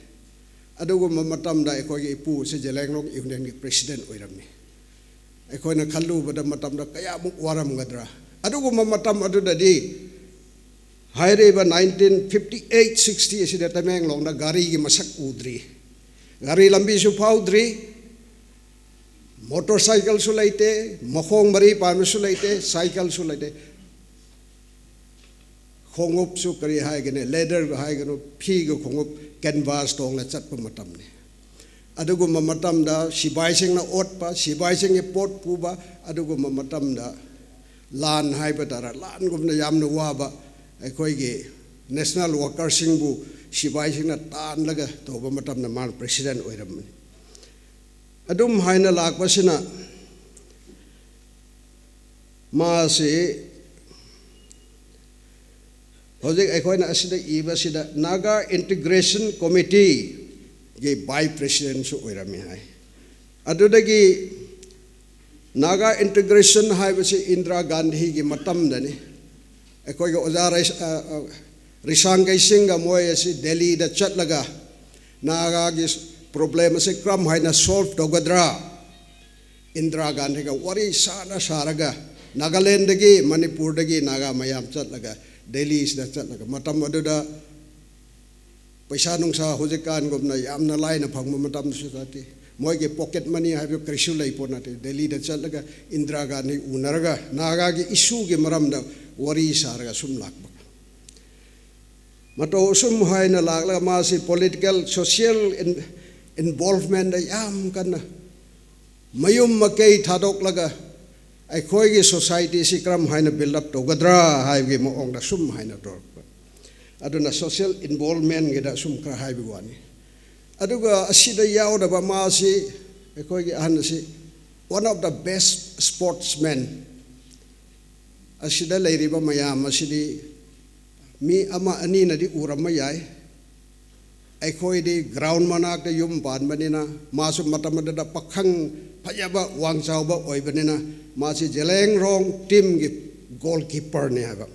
ꯑꯗꯨꯒꯨꯝꯕ ꯃꯇꯝꯗ ꯑꯩꯈꯣꯏꯒꯤ ꯏꯄꯨ ꯑꯁꯤ ꯖꯦꯂꯦꯡꯔꯣꯡ ꯌꯨꯅꯤꯌꯟꯒꯤ ꯄ꯭ꯔꯦꯁꯤꯗꯦꯟ ꯑꯣꯏꯔꯝꯃꯤ꯫ ꯑꯩꯈꯣꯏꯅ ꯈꯜꯂꯨꯕꯗ ꯃꯇꯝꯗ ꯀꯌꯥꯃꯨꯛ ꯋꯥꯔꯝꯒꯗ꯭ꯔꯥ꯫ ꯑꯗꯨꯒꯨꯝꯕ ꯃꯇꯝ ꯑꯗꯨꯗꯗꯤ ꯍꯥꯏꯔꯤꯕ nineteen fifty eight sixty ꯑꯁꯤꯗ ꯇꯃꯦꯡꯂꯣꯡꯗ ꯒꯥꯔꯤꯒꯤ ꯃꯁꯛ ꯎꯗ꯭ꯔꯤ, ꯒꯥꯔꯤ ꯂꯝꯕꯤꯁꯨ ꯐꯥꯎꯗ꯭ꯔꯤ, ꯃꯣꯇꯣꯔ ꯁꯥꯏꯀꯜꯁꯨ ꯂꯩꯇꯦ, ꯃꯈꯣꯡ ꯃꯔꯤ ꯄꯥꯟꯕꯁꯨ ꯂꯩꯇꯦ, ꯁꯥꯏꯀꯜꯁꯨ ꯂꯩꯇꯦ꯫ ꯈꯣꯡꯎꯞꯁꯨ ꯀꯔꯤ ꯍꯥꯏꯒꯅꯤ, ꯂꯦꯗꯔ ꯍꯥꯏꯒꯅꯨ, ꯐꯤꯒ ꯈꯣꯡꯎꯞ, ꯀꯦꯟꯚꯥꯁ ꯇꯣꯡꯅ ꯆꯠꯄ ꯃꯇꯝꯅꯤ꯫ ꯑꯗꯨꯒꯨꯝꯕ ꯃꯇꯝꯗ ꯁꯤꯕꯥꯏꯁꯤꯡꯅ ꯑꯣꯠꯄ, ꯁꯤꯕꯥꯏꯁꯤꯡꯒꯤ ꯄꯣꯠ ꯄꯨꯕ, ꯑꯗꯨꯒꯨꯝꯕ ꯃꯇꯝꯗ ꯂꯥꯟ ꯍꯥꯏꯕ ꯇꯥꯔꯦ, ꯂꯥꯟꯒꯨꯝꯅ ꯌꯥꯝꯅ ꯋꯥꯕ ꯑꯩꯈꯣꯏꯒꯤ ꯅꯦꯁꯅꯦꯜ ꯋꯥꯀꯔꯁꯤꯡꯕꯨ ꯁꯤꯕꯥꯏꯁꯤꯡꯅ ꯇꯥꯟꯂꯒ ꯇꯧꯕ ꯃꯇꯝꯗ ꯃꯥꯅ ꯄ꯭ꯔꯦꯁꯤꯗꯦꯟ ꯑꯣꯏꯔꯝꯕꯅꯤ꯫ ꯑꯗꯨꯝ ꯍꯥꯏꯅ ꯂꯥꯛꯄꯁꯤꯅ ꯃꯥꯁꯤ ꯍꯧꯖꯤꯛ ꯑꯩꯈꯣꯏꯅ ꯑꯁꯤꯗ ꯏꯕꯁꯤꯗ Naga Integration Committeeꯒꯤ vice presidentꯁꯨ ꯑꯣꯏꯔꯝꯃꯤ ꯍꯥꯏ꯫ ꯑꯗꯨꯗꯒꯤ Naga integration ꯍꯥꯏꯕꯁꯤ ꯏꯟꯗꯤꯔꯥ ꯒꯥꯟꯙꯤꯒꯤ ꯃꯇꯝꯗꯅꯤ꯫ ꯑꯩꯈꯣꯏꯒꯤ ꯑꯣꯖꯥ ꯔꯩꯁ-, ꯑ, ꯑ, ꯔꯤꯁꯥꯡꯒꯩ ꯁꯤꯡꯒ ꯃꯣꯏ ꯑꯁꯤ ꯗꯦꯜꯂꯤꯗ ꯆꯠꯂꯒ ꯅꯥꯒꯥꯒꯤ problem ꯑꯁꯤ ꯀꯔꯝ ꯍꯥꯏꯅ solve ꯇꯧꯒꯗ꯭ꯔꯥ? ꯏꯟꯗꯤꯔꯥ ꯒꯥꯟꯙꯤꯒ ꯋꯥꯔꯤ ꯁꯥꯅ ꯁꯥꯔꯒ ꯅꯥꯒꯥꯂꯦꯟꯗꯒꯤ, ꯃꯅꯤꯄꯨꯔꯗꯒꯤ ꯅꯥꯒꯥ ꯃꯌꯥꯝ ꯆꯠꯂꯒ, ꯗꯦꯜꯂꯤꯁꯤꯗ ꯆꯠꯂꯒ, ꯃꯇꯝ ꯑꯗꯨꯗ ꯄꯩꯁꯥ ꯅꯨꯡꯁꯥ ꯍꯧꯖꯤꯛꯀꯥꯟꯒꯨꯝꯅ ꯌꯥꯝꯅ ꯂꯥꯏꯅ ꯐꯪꯕ ꯃꯇꯝꯁꯨ ꯅꯠꯇꯦ꯫ ꯃꯣꯏꯒꯤ pocket money ꯍꯥꯏꯕ ꯀꯔꯤꯁꯨ ꯂꯩꯄꯣꯠ ꯅꯠꯇꯦ꯫ ꯗꯦꯜꯂꯤꯗ ꯆꯠꯂꯒ ꯏꯟꯗꯤꯔꯥ ꯒꯥꯟꯙꯤ ꯎꯅꯔꯒ ꯅꯥꯒꯥꯒꯤ issueꯒꯤ ꯃꯔꯝꯗ ꯋꯥꯔꯤ ꯁꯥꯔꯒ ꯁꯨꯝ ꯂꯥꯛꯄ꯫ ꯃꯇꯧ ꯑꯁꯨꯝ ꯍꯥꯏꯅ ꯂꯥꯛꯂꯒ ꯃꯥꯁꯤ political, social in-, involvementꯗ ꯌꯥꯝ ꯀꯟꯅ ꯃꯌꯨꯝ ꯃꯀꯩ ꯊꯥꯗꯣꯛꯂꯒ ꯑꯩꯈꯣꯏꯒꯤ societyꯁꯤ ꯀꯔꯝ ꯍꯥꯏꯅ build up ꯇꯧꯒꯗ꯭ꯔꯥ ꯍꯥꯏꯕꯒꯤ ꯃꯑꯣꯡꯗ ꯁꯨꯝ ꯍꯥꯏꯅ ꯇꯧꯔꯛꯄ꯫ ꯑꯗꯨꯅ social involvementꯒꯤꯗ ꯁꯨꯝ ꯈꯔ ꯍꯥꯏꯕꯒꯤ ꯋꯥꯅꯤ꯫ ꯑꯗꯨꯒ ꯑꯁꯤꯗ ꯌꯥꯎꯗꯕ ꯃꯥꯁꯤ, ꯑꯩꯈꯣꯏꯒꯤ ꯑꯍꯟ ꯑꯁꯤ one of the best sportsmen꯫ ꯑꯁꯤꯗ ꯂꯩꯔꯤꯕ ꯃꯌꯥꯝ ꯑꯁꯤꯗꯤ ꯃꯤ ꯑꯃ ꯑꯅꯤꯅꯗꯤ ꯎꯔꯝꯕ ꯌꯥꯏ꯫ ꯑꯩꯈꯣꯏꯗꯤ ground ꯃꯅꯥꯛꯇ ꯌꯨꯝ ꯄꯥꯟꯕꯅꯤꯅ, ꯃꯥꯁꯨ ꯃꯇꯝ ꯑꯗꯨꯗ ꯄꯥꯈꯪ ꯐꯖꯕ ꯋꯥꯡ ꯆꯥꯎꯕ ꯑꯣꯏꯕꯅꯤꯅ, ꯃꯥꯁꯤ ꯖꯦꯂꯦꯡꯔꯣꯡ teamꯒꯤ goalkeeperꯅꯤ ꯍꯥꯏꯕ꯫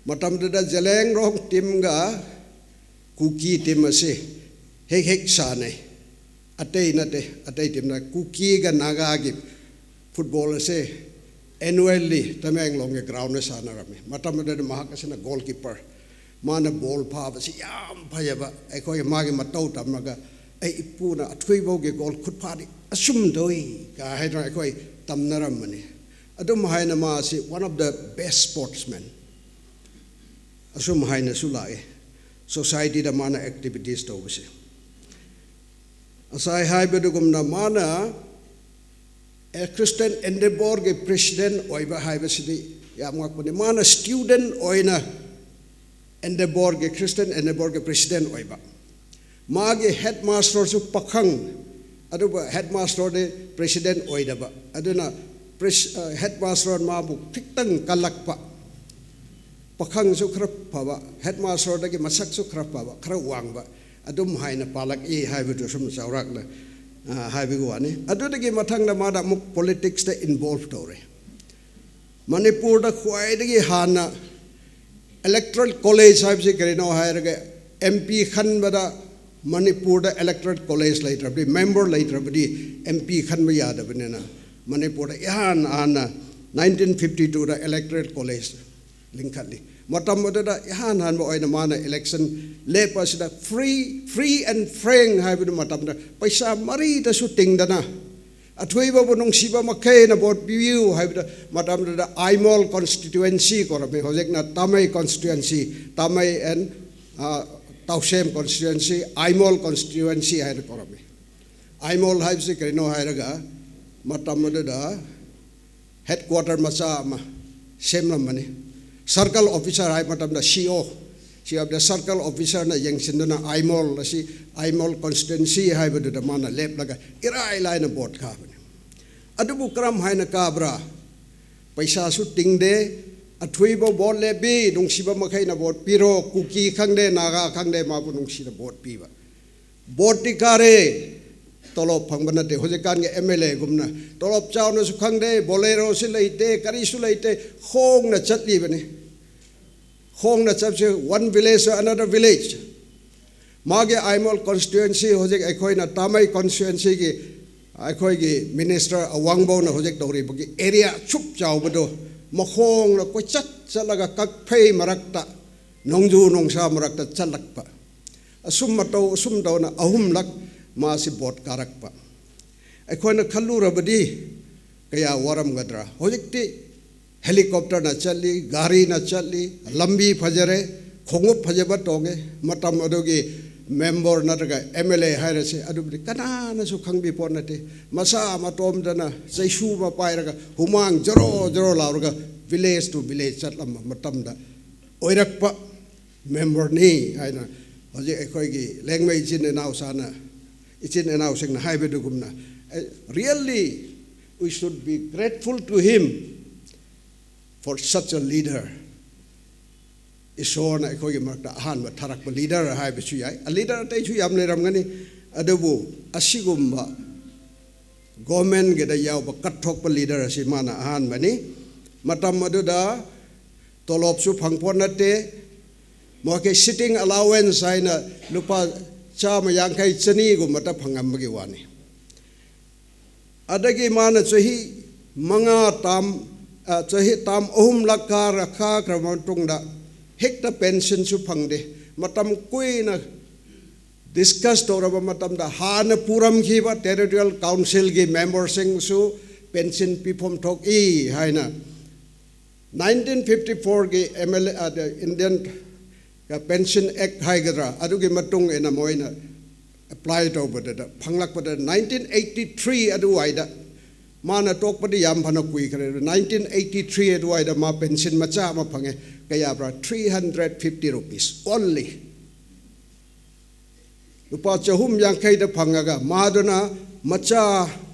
ꯃꯇꯝꯗꯨꯗ ꯖꯦꯂꯦꯡꯔꯣꯡ teamꯒ ꯀꯨꯀꯤ team ꯑꯁꯤ ꯍꯦꯛ ꯍꯦꯛ ꯁꯥꯟꯅꯩ꯫ ꯑꯇꯩ ꯅꯠꯇꯦ, ꯑꯇꯩ ꯇꯤꯝꯅ ꯀꯨꯀꯤꯒ ꯅꯥꯒꯥꯒꯤ ꯐꯨꯠꯕꯣꯜ ꯑꯁꯦ annually ꯇꯃꯦꯡꯂꯣꯡꯒꯤ ꯒ꯭ꯔꯥꯎꯟꯗ ꯁꯥꯟꯅꯔꯝꯃꯤ꯫ ꯃꯇꯝ ꯑꯗꯨꯗ ꯃꯍꯥꯛ ꯑꯁꯤꯅ ꯒꯣꯜꯀꯤꯄꯔ, ꯃꯥꯅ ꯕꯣꯜ ꯐꯥꯕꯁꯤ ꯌꯥꯝ ꯐꯩꯌꯦꯕ꯫ ꯑꯩꯈꯣꯏ ꯃꯥꯒꯤ ꯃꯇꯧ ꯇꯝꯃꯒ, "ꯑꯩ ꯏꯄꯨꯅ ꯑꯊꯣꯏꯕꯧꯒꯤ ꯒꯣꯜ ꯈꯨꯠꯐꯥꯗꯤ ꯑꯁꯨꯝ ꯇꯧꯏ" ꯀꯥ ꯍꯥꯏꯗꯅ ꯑꯩꯈꯣꯏ ꯇꯝꯅꯔꯝꯕꯅꯤ꯫ ꯑꯗꯨꯝ ꯍꯥꯏꯅ ꯃꯥꯁꯤ one of the best sportsmen ꯑꯁꯨꯝ ꯍꯥꯏꯅꯁꯨ ꯂꯥꯛꯑꯦ꯫ ꯁꯣꯁꯥꯏꯇꯤꯗ ꯃꯥꯅ ꯑꯦꯛꯇꯤꯚꯤꯇꯤꯁ ꯇꯧꯕꯁꯦ, ꯉꯁꯥꯏ ꯍꯥꯏꯕꯗꯨꯒꯨꯝꯅ ꯃꯥꯅ ꯈ꯭ꯔꯤꯁꯇꯤꯌꯟ ꯑꯦꯟꯗꯦꯕꯣꯔꯒꯤ ꯄ꯭ꯔꯦꯁꯤꯗꯦꯟ ꯑꯣꯏꯕ ꯍꯥꯏꯕꯁꯤꯗꯤ ꯌꯥꯝ ꯉꯛꯄꯅꯤ꯫ ꯃꯥꯅ ꯁ꯭ꯇꯨꯗꯦꯟ ꯑꯣꯏꯅ ꯑꯦꯟꯗꯦꯕꯣꯔꯒꯤ, ꯈ꯭ꯔꯤꯁꯇꯤꯌꯟ ꯑꯦꯟꯗꯦꯕꯣꯔꯒꯤ ꯄ꯭ꯔꯦꯁꯤꯗꯦꯟ ꯑꯣꯏꯕ꯫ ꯃꯥꯒꯤ ꯍꯦꯗ ꯃꯥꯁꯇꯔꯁꯨ ꯄꯥꯈꯪ, ꯑꯗꯨꯕꯨ ꯍꯦꯗ ꯃꯥꯁꯇꯔꯗꯤ ꯄ꯭ꯔꯦꯁꯤꯗꯦꯟ ꯑꯣꯏꯗꯕ꯫ ꯑꯗꯨꯅ ꯍꯦꯗ ꯃꯥꯁꯇꯔ ꯃꯥꯕꯨ ꯈꯤꯇꯪ ꯀꯜꯂꯛꯄ, ꯄꯥꯈꯪꯁꯨ ꯈꯔ ꯐꯕ, ꯍꯦꯗ ꯃꯥꯁꯇꯔꯗꯒꯤ ꯃꯁꯛꯁꯨ ꯈꯔ ꯐꯕ, ꯈꯔ ꯋꯥꯡꯕ, ꯑꯗꯨꯝ ꯍꯥꯏꯅ ꯄꯥꯜꯂꯛꯏ ꯍꯥꯏꯕꯗꯨ ꯁꯨꯝ ꯆꯥꯎꯔꯥꯛꯅ ꯍꯥꯏꯕꯒꯤ ꯋꯥꯅꯤ꯫ ꯑꯗꯨꯗꯒꯤ ꯃꯊꯪꯗ ꯃꯥꯗ ꯑꯃꯨꯛ ꯄꯣꯂꯤꯇꯤꯛꯁꯇ ꯏꯟꯚꯣꯜꯕ ꯇꯧꯔꯦ꯫ ꯃꯅꯤꯄꯨꯔꯗ ꯈ꯭ꯋꯥꯏꯗꯒꯤ ꯍꯥꯟꯅ ꯏꯂꯦꯛꯇꯣꯔꯦꯜ ꯀꯣꯂꯦꯖ ꯍꯥꯏꯕꯁꯤ ꯀꯔꯤꯅꯣ ꯍꯥꯏꯔꯒ, ꯑꯦꯝ ꯄꯤ ꯈꯟꯕꯗ ꯃꯅꯤꯄꯨꯔꯗ ꯏꯂꯦꯛꯇꯣꯔꯦꯜ ꯀꯣꯂꯦꯖ ꯂꯩꯇ꯭ꯔꯕꯗꯤ, ꯃꯦꯝꯕꯔ ꯂꯩꯇ꯭ꯔꯕꯗꯤ ꯑꯦꯝ ꯄꯤ ꯈꯟꯕ ꯌꯥꯗꯕꯅꯤꯅ, ꯃꯅꯤꯄꯨꯔꯗ ꯏꯍꯥꯟ ꯍꯥꯟꯅ ꯅꯥꯏꯟꯇꯤꯟ ꯐꯤꯐꯇꯤ ꯇꯨꯗ ꯏꯂꯦꯛꯇꯣꯔꯦꯜ ꯀꯣꯂꯦꯖ ꯂꯤꯡꯈꯠꯂꯤ꯫ ꯃꯇꯝ ꯑꯗꯨꯗ ꯏꯍꯥꯟ ꯍꯥꯟꯕ ꯑꯣꯏꯅ ꯃꯥꯅ ꯏꯂꯦꯛꯁꯟ ꯂꯦꯞꯄ ꯑꯁꯤꯗ free, free and frank ꯍꯥꯏꯕꯗꯨ ꯃꯇꯝꯗ ꯄꯩꯁꯥ ꯃꯔꯤꯗꯁꯨ ꯇꯤꯡꯗꯅ, "ꯑꯊꯣꯏꯕꯕꯨ ꯅꯨꯡꯁꯤꯕ ꯃꯈꯩꯅ ꯚꯣꯠ ꯄꯤꯕꯤꯌꯨ" ꯍꯥꯏꯕꯗ, ꯃꯇꯝꯗꯨꯗ ꯑꯥꯏꯃꯣꯜ ꯀꯣꯟꯁꯇꯤꯇ꯭ꯋꯦꯟꯁꯤ ꯀꯧꯔꯝꯃꯤ, ꯍꯧꯖꯤꯛꯅ ꯇꯥꯃꯩ ꯀꯣꯟꯁꯇꯤꯇ꯭ꯋꯦꯟꯁꯤ, ꯇꯥꯃꯩ ꯑꯦꯟ ꯇꯥꯎꯁꯦꯝ ꯀꯣꯟꯁꯇꯤꯇ꯭ꯋꯦꯟꯁꯤ, ꯑꯥꯏꯃꯣꯜ ꯀꯣꯟꯁꯇꯤꯇ꯭ꯋꯦꯟꯁꯤ ꯍꯥꯏꯅ ꯀꯧꯔꯝꯃꯤ꯫ ꯑꯥꯏꯃꯣꯜ ꯍꯥꯏꯕꯁꯤ ꯀꯔꯤꯅꯣ ꯍꯥꯏꯔꯒ, ꯃꯇꯝ ꯑꯗꯨꯗ ꯍꯦꯗ ꯀ꯭ꯋꯥꯇꯔ ꯃꯆꯥ ꯑꯃ ꯁꯦꯝꯂꯝꯕꯅꯤ꯫ ꯁꯔꯀꯜ ꯑꯣꯐꯤꯁꯥꯔ ꯍꯥꯏꯕ ꯃꯇꯝꯗ ꯁꯤ ꯑꯣ, ꯁꯤ ꯑꯣꯐ ꯗ ꯁꯔꯀꯜ ꯑꯣꯐꯤꯁꯥꯔꯅ ꯌꯦꯡꯁꯤꯟꯗꯨꯅ ꯑꯥꯏꯃꯣꯜ ꯑꯁꯤ, ꯑꯥꯏꯃꯣꯜ ꯀꯣꯟꯁꯇꯤꯇ꯭ꯋꯦꯟꯁꯤ ꯍꯥꯏꯕꯗꯨꯗ ꯃꯥꯅ ꯂꯦꯞꯂꯒ ꯏꯔꯥꯏ ꯂꯥꯏꯅ ꯚꯣꯠ ꯀꯥꯕꯅꯤ꯫ ꯑꯗꯨꯕꯨ ꯀꯔꯝ ꯍꯥꯏꯅ ꯀꯥꯕ꯭ꯔꯥ? ꯄꯩꯁꯥꯁꯨ ꯇꯤꯡꯗꯦ, "ꯑꯊꯣꯏꯕ ꯚꯣꯠ ꯂꯦꯞꯄꯤ, ꯅꯨꯡꯁꯤꯕ ꯃꯈꯩꯅ ꯚꯣꯠ ꯄꯤꯔꯣ", ꯀꯨꯀꯤ ꯈꯪꯗꯦ, ꯅꯥꯒꯥ ꯈꯪꯗꯦ, ꯃꯥꯕꯨ ꯅꯨꯡꯁꯤꯅ ꯚꯣꯠ ꯄꯤꯕ꯫ ꯚꯣꯠꯇꯤ ꯀꯥꯔꯦ, ꯇꯣꯂꯣꯞ ꯐꯪꯕ ꯅꯠꯇꯦ꯫ ꯍꯧꯖꯤꯛꯀꯥꯟꯒꯤ ꯑꯦꯝ ꯑꯦꯜ ꯑꯦꯒꯨꯝꯅ ꯇꯣꯂꯣꯞ ꯆꯥꯎꯅꯁꯨ ꯈꯪꯗꯦ, ꯕꯣꯂꯦꯔꯣꯁꯨ ꯂꯩꯇꯦ, ꯀꯔꯤꯁꯨ ꯂꯩꯇꯦ, ꯈꯣꯡꯅ ꯆꯠꯂꯤꯕꯅꯤ꯫ ꯈꯣꯡꯅ ꯆꯠꯁꯦ, one village to another village꯫ ꯃꯥꯒꯤ ꯑꯥꯏꯃꯣꯜ ꯀꯣꯟꯁꯇꯤꯇ꯭ꯋꯦꯟꯁꯤ, ꯍꯧꯖꯤꯛ ꯑꯩꯈꯣꯏꯅ ꯇꯥꯃꯩ ꯀꯣꯟꯁꯇꯤꯇ꯭ꯋꯦꯟꯁꯤꯒꯤ ꯑꯩꯈꯣꯏꯒꯤ ꯃꯤꯅꯤꯁꯇꯔ ꯑꯋꯥꯡꯕꯧꯅ ꯍꯧꯖꯤꯛ ꯇꯧꯔꯤꯕꯒꯤ ꯑꯦꯔꯤꯌꯥ ꯑꯁꯨꯛ ꯆꯥꯎꯕꯗꯣ ꯃꯈꯣꯡꯅ ꯀꯣꯏꯆꯠ ꯆꯠꯂꯒ ꯀꯛꯐꯩ ꯃꯔꯛꯇ, ꯅꯣꯡꯖꯨ ꯅꯨꯡꯁꯥ ꯃꯔꯛꯇ ꯆꯠꯂꯛꯄ, ꯑꯁꯨꯝ ꯃꯇꯧ ꯑꯁꯨꯝ ꯇꯧꯅ ꯑꯍꯨꯝꯂꯛ ꯃꯥꯁꯤ ꯚꯣꯠ ꯀꯥꯔꯛꯄ꯫ ꯑꯩꯈꯣꯏꯅ ꯈꯜꯂꯨꯔꯕꯗꯤ ꯀꯌꯥ ꯋꯥꯔꯝꯒꯗ꯭ꯔꯥ? ꯍꯧꯖꯤꯛꯇꯤ ꯍꯦꯂꯤꯀꯣꯞꯇꯔꯅ ꯆꯠꯂꯤ, ꯒꯥꯔꯤꯅ ꯆꯠꯂꯤ, ꯂꯝꯕꯤ ꯐꯖꯔꯦ, ꯈꯣꯡꯎꯞ ꯐꯖꯕ ꯇꯣꯡꯉꯦ꯫ ꯃꯇꯝ ꯑꯗꯨꯒꯤ ꯃꯦꯝꯕꯔ ꯅꯠꯇ꯭ꯔꯒ ꯑꯦꯝ ꯑꯦꯜ ꯑꯦ ꯍꯥꯏꯔꯁꯦ, ꯑꯗꯨꯕꯨꯗꯤ ꯀꯅꯥꯅꯁꯨ ꯈꯪꯕꯤ ꯄꯣꯠ ꯅꯠꯇꯦ꯫ ꯃꯁꯥ ꯃꯇꯣꯝꯗꯅ ꯆꯩꯁꯨ ꯑꯃ ꯄꯥꯏꯔꯒ, ꯍꯨꯃꯥꯡ ꯖꯔꯣ ꯖꯔꯣ ꯂꯥꯎꯔꯒ, village to village ꯆꯠꯂꯝꯕ ꯃꯇꯝꯗ ꯑꯣꯏꯔꯛꯄ ꯃꯦꯝꯕꯔꯅꯤ ꯍꯥꯏꯅ ꯍꯧꯖꯤꯛ ꯑꯩꯈꯣꯏꯒꯤ ꯂꯦꯡꯃꯩ ꯏꯆꯤꯟ ꯏꯅꯥꯎꯁꯥꯅ, ꯏꯆꯤꯟ ꯏꯅꯥꯎꯁꯤꯡꯅ ꯍꯥꯏꯕꯗꯨꯒꯨꯝꯅ, really, we should be grateful to him for such a leader. ꯏꯁꯣꯔꯅ ꯑꯩꯈꯣꯏꯒꯤ ꯃꯔꯛꯇ ꯑꯍꯥꯟꯕ ꯊꯥꯔꯛꯄ ꯂꯤꯗꯔ ꯍꯥꯏꯕꯁꯨ ꯌꯥꯏ꯫ ꯂꯤꯗꯔ ꯑꯇꯩꯁꯨ ꯌꯥꯝ ꯂꯩꯔꯝꯒꯅꯤ, ꯑꯗꯨꯕꯨ ꯑꯁꯤꯒꯨꯝꯕ ꯒꯣꯔꯃꯦꯟꯒꯤꯗ ꯌꯥꯎꯕ ꯀꯠꯊꯣꯛꯄ ꯂꯤꯗꯔ ꯑꯁꯤ ꯃꯥꯅ ꯑꯍꯥꯟꯕꯅꯤ꯫ ꯃꯇꯝ ꯑꯗꯨꯗ ꯇꯣꯂꯣꯞꯁꯨ ꯐꯪꯄꯣꯠ ꯅꯠꯇꯦ꯫ ꯃꯈꯣꯏ sitting allowance ꯍꯥꯏꯅ ꯂꯨꯄꯥ ꯆꯥꯝꯃ ꯌꯥꯡꯈꯩ, ꯆꯅꯤꯒꯨꯝꯕꯇ ꯐꯪꯉꯝꯕꯒꯤ ꯋꯥꯅꯤ꯫ ꯑꯗꯒꯤ ꯃꯥꯅ ꯆꯍꯤ ꯃꯉꯥ ꯇꯥꯝ, ꯑ, ꯆꯍꯤ ꯇꯥꯝ ꯑꯍꯨꯝꯂꯛ ꯀꯥꯔ-, ꯀꯥꯈ꯭ꯔꯕ ꯃꯇꯨꯡꯗ ꯍꯦꯛꯇ ꯄꯦꯟꯁꯟꯁꯨ ꯐꯪꯗꯦ꯫ ꯃꯇꯝ ꯀꯨꯏꯅ ꯗꯤꯁꯀꯁ ꯇꯧꯔꯕ ꯃꯇꯝꯗ ꯍꯥꯟꯅ ꯄꯨꯔꯝꯈꯤꯕ ꯇꯦꯔꯤꯇꯣꯔꯤꯌꯦꯜ ꯀꯥꯎꯟꯁꯤꯜꯒꯤ ꯃꯦꯝꯕꯔꯁꯤꯡꯁꯨ ꯄꯦꯟꯁꯟ ꯄꯤꯐꯝ ꯊꯣꯛꯏ ꯍꯥꯏꯅ nineteen fifty fourꯒꯤ M L A, ꯑ, Indian Pension Act ꯍꯥꯏꯒꯗ꯭ꯔꯥ, ꯑꯗꯨꯒꯤ ꯃꯇꯨꯡ ꯏꯟꯅ ꯃꯣꯏꯅ ꯑꯦꯄ꯭ꯂꯥꯏ ꯇꯧꯕꯗꯨꯗ ꯐꯪꯂꯛꯄꯗ nineteen eighty three ꯑꯗꯨꯋꯥꯏꯗ, ꯃꯥꯅ ꯇꯣꯛꯄꯗꯤ ꯌꯥꯝ ꯐꯅ ꯀꯨꯏꯈ꯭ꯔꯦ, nineteen eighty three ꯑꯗꯨꯋꯥꯏꯗ ꯃꯥ ꯄꯦꯟꯁꯟ ꯃꯆꯥ ꯑꯃ ꯐꯪꯉꯦ꯫ ꯀꯌꯥꯕ꯭ꯔꯥ? Three hundred fifty rupees only꯫ ꯂꯨꯄꯥ ꯆꯍꯨꯝ ꯌꯥꯡꯈꯩꯗ ꯐꯪꯉꯒ ꯃꯥꯗꯨꯅ ꯃꯆꯥ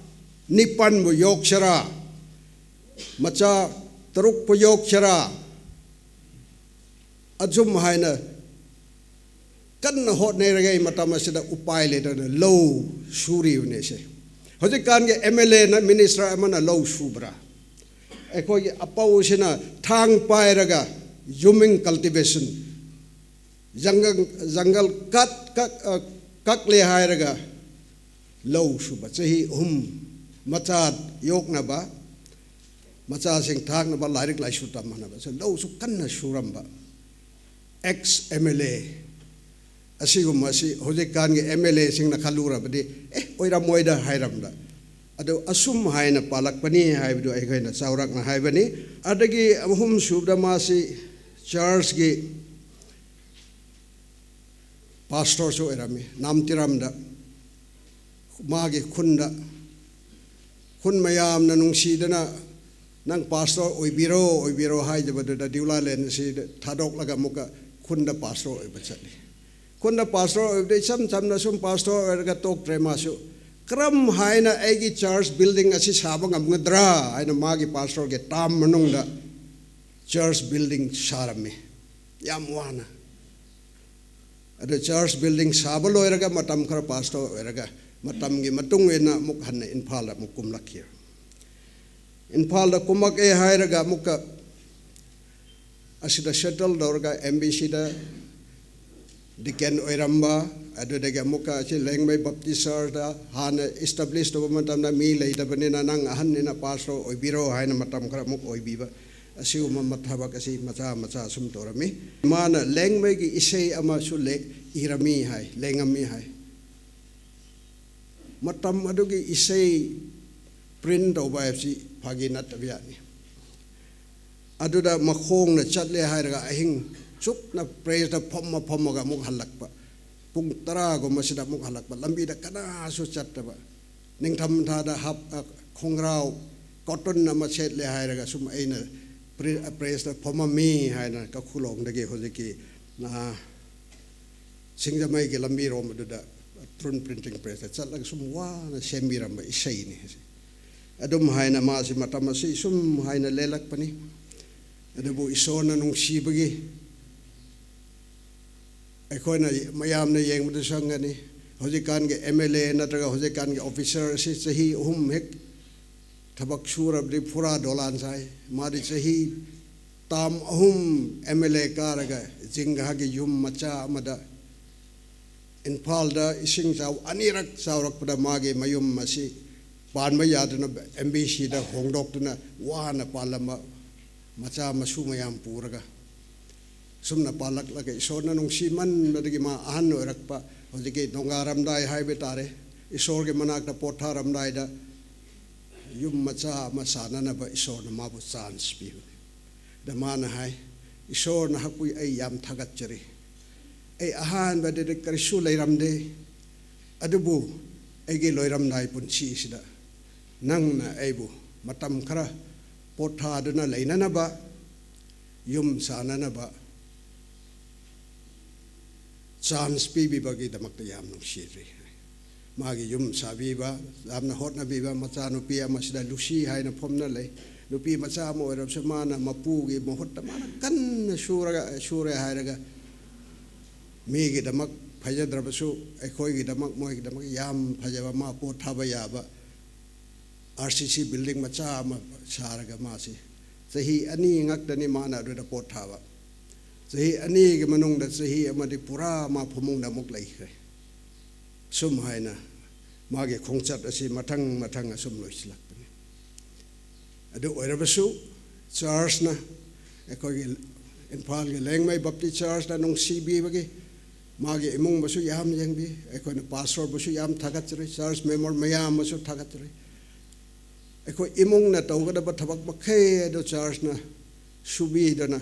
ꯅꯤꯄꯥꯟꯕꯨ ꯌꯣꯛꯁꯤꯔꯥ, ꯃꯆꯥ ꯇꯔꯨꯛꯄꯨ ꯌꯣꯛꯁꯤꯔꯥ, ꯑꯁꯨꯝ ꯍꯥꯏꯅ ꯀꯟꯅ ꯍꯣꯠꯅꯔꯤꯉꯩ ꯃꯇꯝ ꯑꯁꯤꯗ ꯎꯄꯥꯏ ꯂꯩꯇꯗꯅ ꯂꯧ ꯁꯨꯔꯤꯕꯅꯦ ꯁꯦ꯫ ꯍꯧꯖꯤꯛꯀꯥꯟꯒꯤ M L Aꯅ, ꯃꯤꯅꯤꯁꯇꯔ ꯑꯃꯅ ꯂꯧ ꯁꯨꯕ꯭ꯔꯥ? ꯑꯩꯈꯣꯏꯒꯤ ꯑꯄꯧꯁꯤꯅ ꯊꯥꯡ ꯄꯥꯏꯔꯒ ꯌꯨꯃꯤꯡ cultivation, ꯖꯪꯒꯜ ꯖꯪꯒꯜ ꯀꯠ ꯀꯛ ꯑ, ꯀꯛꯂꯦ ꯍꯥꯏꯔꯒ ꯂꯧ ꯁꯨꯕ ꯆꯍꯤ ꯑꯍꯨꯝ, ꯃꯆꯥ ꯌꯣꯛꯅꯕ, ꯃꯆꯥꯁꯤꯡ ꯊꯥꯛꯅꯕ, ꯂꯥꯏꯔꯤꯛ ꯂꯥꯏꯁꯨ ꯇꯝꯍꯟꯅꯕꯁꯨ ꯂꯧꯁꯨ ꯀꯟꯅ ꯁꯨꯔꯝꯕ ꯑꯦꯛꯁ ꯑꯦꯝ ꯑꯦꯜ ꯑꯦ ꯑꯁꯤꯒꯨꯝꯕ ꯑꯁꯤ ꯍꯧꯖꯤꯛꯀꯥꯟꯒꯤ ꯑꯦꯝ ꯑꯦꯜ ꯑꯦꯁꯤꯡꯅ ꯈꯜꯂꯨꯔꯕꯗꯤ, ꯑꯦ, ꯑꯣꯏꯔꯝꯃꯣꯏꯗ ꯍꯥꯏꯔꯝꯕ꯫ ꯑꯗꯨ ꯑꯁꯨꯝ ꯍꯥꯏꯅ ꯄꯥꯜꯂꯛꯄꯅꯤ ꯍꯥꯏꯕꯗꯨ ꯑꯩꯈꯣꯏꯅ ꯆꯥꯎꯔꯥꯛꯅ ꯍꯥꯏꯕꯅꯤ꯫ ꯑꯗꯒꯤ ꯑꯍꯨꯝ ꯁꯨꯕꯗ ꯃꯥꯁꯤ ꯆꯔꯆꯀꯤ ꯄꯥꯁꯇꯣꯔꯁꯨ ꯑꯣꯏꯔꯝꯃꯤ ꯅꯥꯝꯇꯤꯔꯝꯗ꯫ ꯃꯥꯒꯤ ꯈꯨꯟꯗ, ꯈꯨꯟ ꯃꯌꯥꯝꯅ ꯅꯨꯡꯁꯤꯗꯅ, "ꯅꯪ ꯄꯥꯁꯇꯣꯔ ꯑꯣꯏꯕꯤꯔꯣ, ꯑꯣꯏꯕꯤꯔꯣ" ꯍꯥꯏꯖꯕꯗꯨꯗ ꯗꯤꯎꯂꯥꯂꯦꯟ ꯑꯁꯤ ꯊꯥꯗꯣꯛꯂꯒ ꯑꯃꯨꯛꯀ ꯈꯨꯟꯗ ꯄꯥꯁꯇꯣꯔ ꯑꯣꯏꯕ ꯆꯠꯂꯤ꯫ ꯈꯨꯟꯗ ꯄꯥꯁꯇꯣꯔ ꯑꯣꯏꯕꯗ ꯏꯆꯝ ꯆꯝꯅ ꯁꯨꯝ ꯄꯥꯁꯇꯣꯔ ꯑꯣꯏꯔꯒ ꯇꯣꯛꯇ꯭ꯔꯦ ꯃꯥꯁꯨ꯫ "ꯀꯔꯝ ꯍꯥꯏꯅ ꯑꯩꯒꯤ ꯆꯔꯆ ꯕꯤꯜꯗꯤꯡ ꯑꯁꯤ ꯁꯥꯕ ꯉꯝꯒꯗ꯭ꯔꯥ?" ꯍꯥꯏꯅ ꯃꯥꯒꯤ ꯄꯥꯁꯇꯣꯔꯒꯤ ꯇꯥꯝ ꯃꯅꯨꯡꯗ ꯆꯔꯆ ꯕꯤꯜꯗꯤꯡ ꯁꯥꯔꯝꯃꯤ, ꯌꯥꯝ ꯋꯥꯅ꯫ ꯑꯗꯨ ꯆꯔꯆ ꯕꯤꯜꯗꯤꯡ ꯁꯥꯕ ꯂꯣꯏꯔꯒ ꯃꯇꯝ ꯈꯔ ꯄꯥꯁꯇꯣꯔ ꯑꯣꯏꯔꯒ ꯃꯇꯝꯒꯤ ꯃꯇꯨꯡ ꯏꯟꯅ ꯑꯃꯨꯛ ꯍꯟꯅ ꯏꯝꯐꯥꯜꯗ ꯑꯃꯨꯛ ꯀꯨꯝꯂꯛꯈꯤ꯫ ꯏꯝꯐꯥꯜꯗ ꯀꯨꯝꯃꯛꯑꯦ ꯍꯥꯏꯔꯒ ꯑꯃꯨꯛꯀ ꯑꯁꯤꯗ ꯁꯦꯇꯜ ꯇꯧꯔꯒ ꯑꯦꯝ ꯕꯤ ꯁꯤꯗ ꯗꯤꯀꯦꯟ ꯑꯣꯏꯔꯝꯕ, ꯑꯗꯨꯗꯒꯤ ꯑꯃꯨꯛꯀ ꯑꯁꯤ ꯂꯦꯡꯃꯩ ꯕꯞꯇꯤꯁ ꯆꯔꯆꯇ ꯍꯥꯟꯅ ꯏꯁꯇꯥꯕ꯭ꯂꯤꯁ ꯇꯧꯕ ꯃꯇꯝꯗ ꯃꯤ ꯂꯩꯇꯕꯅꯤꯅ, "ꯅꯪ ꯑꯍꯟꯅꯤꯅ ꯄꯥꯁꯇꯣꯔ ꯑꯣꯏꯕꯤꯔꯣ" ꯍꯥꯏꯅ ꯃꯇꯝ ꯈꯔ ꯑꯃꯨꯛ ꯑꯣꯏꯕꯤꯕ꯫ ꯑꯁꯤꯒꯨꯝꯕ ꯃ-, ꯊꯕꯛ ꯑꯁꯤ ꯃꯆꯥ ꯃꯆꯥ ꯁꯨꯝ ꯇꯧꯔꯝꯃꯤ꯫ ꯃꯥꯅ ꯂꯦꯡꯃꯩꯒꯤ ꯏꯁꯩ ꯑꯃꯁꯨ ꯂꯦ-, ꯏꯔꯝꯃꯤ ꯍꯥꯏ, ꯂꯦꯡꯉꯝꯃꯤ ꯍꯥꯏ꯫ ꯃꯇꯝ ꯑꯗꯨꯒꯤ ꯏꯁꯩ ꯄ꯭ꯔꯤꯟ ꯇꯧꯕ ꯍꯥꯏꯕꯁꯤ ꯐꯥꯒꯤ ꯅꯠꯇꯕ ꯌꯥꯠꯅꯤ꯫ ꯑꯗꯨꯗ ꯃꯈꯣꯡꯅ ꯆꯠꯂꯦ ꯍꯥꯏꯔꯒ ꯑꯍꯤꯡ ꯆꯨꯞꯅ ꯄ꯭ꯔꯦꯁꯇ ꯐꯝꯃ ꯐꯝꯃꯒ ꯑꯃꯨꯛ ꯍꯜꯂꯛꯄ, ꯄꯨꯡ ꯇꯔꯥꯒꯨꯝꯕꯁꯤꯗ ꯑꯃꯨꯛ ꯍꯜꯂꯛꯄ, ꯂꯝꯕꯤꯗ ꯀꯅꯥꯁꯨ ꯆꯠꯇꯕ, ꯅꯤꯡꯊꯝꯊꯥꯗ ꯍꯥꯞ-, ꯑ, ꯈꯣꯡꯒ꯭ꯔꯥꯎ ꯀꯣꯇꯟ ꯑꯃ ꯁꯦꯠꯂꯦ ꯍꯥꯏꯔꯒ ꯁꯨꯝ ꯑꯩꯅ ꯄ꯭ꯔꯦ-, ꯄ꯭ꯔꯦꯁꯇ ꯐꯝꯃꯝꯃꯤ ꯍꯥꯏꯅ ꯀꯈꯨꯂꯣꯡꯗꯒꯤ ꯍꯧꯖꯤꯛꯀꯤ, ꯑ, ꯁꯤꯡꯖꯃꯩꯒꯤ ꯂꯝꯕꯤꯔꯣꯝ ꯑꯗꯨꯗ ꯇ꯭ꯔꯨꯟ ꯄ꯭ꯔꯤꯟꯇꯤꯡ ꯄ꯭ꯔꯦꯁꯇ ꯆꯠꯂꯒ ꯁꯨꯝ ꯋꯥꯅ ꯁꯦꯝꯕꯤꯔꯝꯕ ꯏꯁꯩꯅꯤ꯫ ꯑꯗꯨꯝ ꯍꯥꯏꯅ ꯃꯥꯁꯤ ꯃꯇꯝ ꯑꯁꯤ ꯁꯨꯝ ꯍꯥꯏꯅ ꯂꯦꯜꯂꯛꯄꯅꯤ꯫ ꯑꯗꯨꯕꯨ ꯏꯁꯣꯔꯅ ꯅꯨꯡꯁꯤꯕꯒꯤ ꯑꯩꯈꯣꯏꯅ ꯃꯌꯥꯝꯅ ꯌꯦꯡꯕꯗꯁꯨ ꯈꯪꯒꯅꯤ, ꯍꯧꯖꯤꯛꯀꯥꯟꯒꯤ ꯑꯦꯝ ꯑꯦꯜ ꯑꯦ ꯅꯠꯇ꯭ꯔꯒ ꯍꯧꯖꯤꯛꯀꯥꯟꯒꯤ ꯑꯣꯐꯤꯁꯥꯔ ꯑꯁꯤ ꯆꯍꯤ ꯑꯍꯨꯝ ꯍꯦꯛ ꯊꯕꯛ ꯁꯨꯔꯕꯗꯤ ꯐꯨꯔꯥ ꯗꯣꯂꯥꯟ ꯁꯥꯏ꯫ ꯃꯥꯗꯤ ꯆꯍꯤ ꯇꯥꯝ ꯑꯍꯨꯝ ꯑꯦꯝ ꯑꯦꯜ ꯑꯦ ꯀꯥꯔꯒ ꯖꯤꯡꯒꯥꯒꯤ ꯌꯨꯝ ꯃꯆꯥ ꯑꯃꯗ ꯏꯝꯐꯥꯜꯗ ꯏꯁꯤꯡ ꯆꯥꯎ ꯑꯅꯤꯔꯛ ꯆꯥꯎꯔꯛꯄꯗ ꯃꯥꯒꯤ ꯃꯌꯨꯝ ꯑꯁꯤ ꯄꯥꯟꯕ ꯌꯥꯗꯅ ꯑꯦꯝ ꯕꯤ ꯁꯤꯗ ꯍꯣꯡꯗꯣꯛꯇꯨꯅ ꯋꯥꯅ ꯄꯥꯜꯂꯝꯕ ꯃꯆꯥ ꯃꯁꯨ ꯃꯌꯥꯝ ꯄꯨꯔꯒ ꯁꯨꯝꯅ ꯄꯥꯜꯂꯛꯂꯒ ꯏꯁꯣꯔꯅ ꯅꯨꯡꯁꯤꯃꯟꯕꯗꯒꯤ ꯃꯥ ꯑꯍꯟ ꯑꯣꯏꯔꯛꯄ, ꯍꯧꯖꯤꯛꯀꯤ ꯅꯣꯡꯒꯥꯔꯝꯗꯥꯏ ꯍꯥꯏꯕ ꯇꯥꯔꯦ, ꯏꯁꯣꯔꯒꯤ ꯃꯅꯥꯛꯇ ꯄꯣꯊꯥꯔꯝꯗꯥꯏꯗ ꯌꯨꯝ ꯃꯆꯥ ꯑꯃ ꯁꯥꯅꯅꯕ ꯏꯁꯣꯔꯅ ꯃꯥꯕꯨ ꯆꯥꯟꯁ ꯄꯤꯕꯅꯤ꯫ ꯑꯗ ꯃꯥꯅ ꯍꯥꯏ, "ꯏꯁꯣꯔ ꯅꯍꯥꯛꯄꯨ ꯑꯩ ꯌꯥꯝ ꯊꯥꯒꯠꯆꯔꯤ꯫ ꯑꯩ ꯑꯍꯥꯟꯕꯗꯗꯤ ꯀꯔꯤꯁꯨ ꯂꯩꯔꯝꯗꯦ, ꯑꯗꯨꯕꯨ ꯑꯩꯒꯤ ꯂꯣꯏꯔꯝꯗꯥꯏ ꯄꯨꯟꯁꯤꯁꯤꯗ ꯅꯪꯅ ꯑꯩꯕꯨ ꯃꯇꯝ ꯈꯔ ꯄꯣꯊꯥꯗꯨꯅ ꯂꯩꯅꯅꯕ, ꯌꯨꯝ ꯁꯥꯅꯅꯕ ꯆꯥꯟꯁ ꯄꯤꯕꯤꯕꯒꯤꯗꯃꯛꯇ ꯌꯥꯝ ꯅꯨꯡꯁꯤꯔꯤ꯫" ꯃꯥꯒꯤ ꯌꯨꯝ ꯁꯥꯕꯤꯕ, ꯌꯥꯝꯅ ꯍꯣꯠꯅꯕꯤꯕ ꯃꯆꯥꯅꯨꯄꯤ ꯑꯃꯁꯤꯗ ꯂꯨꯁꯤ ꯍꯥꯏꯅ ꯐꯣꯝꯅ ꯂꯩ꯫ ꯅꯨꯄꯤ ꯃꯆꯥ ꯑꯃ ꯑꯣꯏꯔꯕꯁꯨ ꯃꯥꯅ ꯃꯄꯨꯒꯤ ꯃꯍꯨꯠꯇ ꯃꯥꯅ ꯀꯟꯅ ꯁꯨꯔꯒ, ꯁꯨꯔꯦ ꯍꯥꯏꯔꯒ ꯃꯤꯒꯤꯗꯃꯛ ꯐꯖꯗ꯭ꯔꯕꯁꯨ ꯑꯩꯈꯣꯏꯒꯤꯗꯃꯛ, ꯃꯣꯏꯒꯤꯗꯃꯛ ꯌꯥꯝ ꯐꯖꯕ, ꯃꯥ ꯄꯣꯠ ꯊꯥꯕ ꯌꯥꯕ ꯑꯥꯔ ꯁꯤ ꯁꯤ ꯕꯤꯜꯗꯤꯡ ꯃꯆꯥ ꯑꯃ ꯁꯥꯔꯒ ꯃꯥꯁꯤ ꯆꯍꯤ ꯑꯅꯤ ꯉꯥꯛꯇꯅꯤ ꯃꯥꯅ ꯑꯗꯨꯗ ꯄꯣꯠ ꯊꯥꯕ꯫ ꯆꯍꯤ ꯑꯅꯤꯒꯤ ꯃꯅꯨꯡꯗ ꯆꯍꯤ ꯑꯃꯗꯤ ꯄꯨꯔꯥ ꯃꯥ ꯐꯃꯨꯡꯗ ꯑꯃꯨꯛ ꯂꯩꯈ꯭ꯔꯦ꯫ ꯁꯨꯝ ꯍꯥꯏꯅ ꯃꯥꯒꯤ ꯈꯣꯡꯆꯠ ꯑꯁꯤ ꯃꯊꯪ ꯃꯊꯪ ꯑꯁꯨꯝ ꯂꯣꯏꯁꯤꯜꯂꯛꯄꯅꯤ꯫ ꯑꯗꯨ ꯑꯣꯏꯔꯕꯁꯨ ꯆꯔꯆꯅ, ꯑꯩꯈꯣꯏꯒꯤ ꯏꯝꯐꯥꯜꯒꯤ ꯂꯦꯡꯃꯩ ꯕꯞꯇꯤ ꯆꯔꯆꯅ ꯅꯨꯡꯁꯤꯕꯤꯕꯒꯤ ꯃꯥꯒꯤ ꯏꯃꯨꯡꯕꯨꯁꯨ ꯌꯥꯝ ꯌꯦꯡꯕꯤ꯫ ꯑꯩꯈꯣꯏꯅ ꯄꯥꯁꯇꯔꯕꯨꯁꯨ ꯌꯥꯝ ꯊꯥꯒꯠꯆꯔꯤ, ꯆꯔꯆ ꯃꯦꯝꯕꯔ ꯃꯌꯥꯝ ꯑꯃꯁꯨ ꯊꯥꯒꯠꯆꯔꯤ꯫ ꯑꯩꯈꯣꯏ ꯏꯃꯨꯡꯅ ꯇꯧꯒꯗꯕ ꯊꯕꯛ ꯃꯈꯩ ꯑꯗꯨ ꯆꯔꯆꯅ ꯁꯨꯕꯤꯗꯅ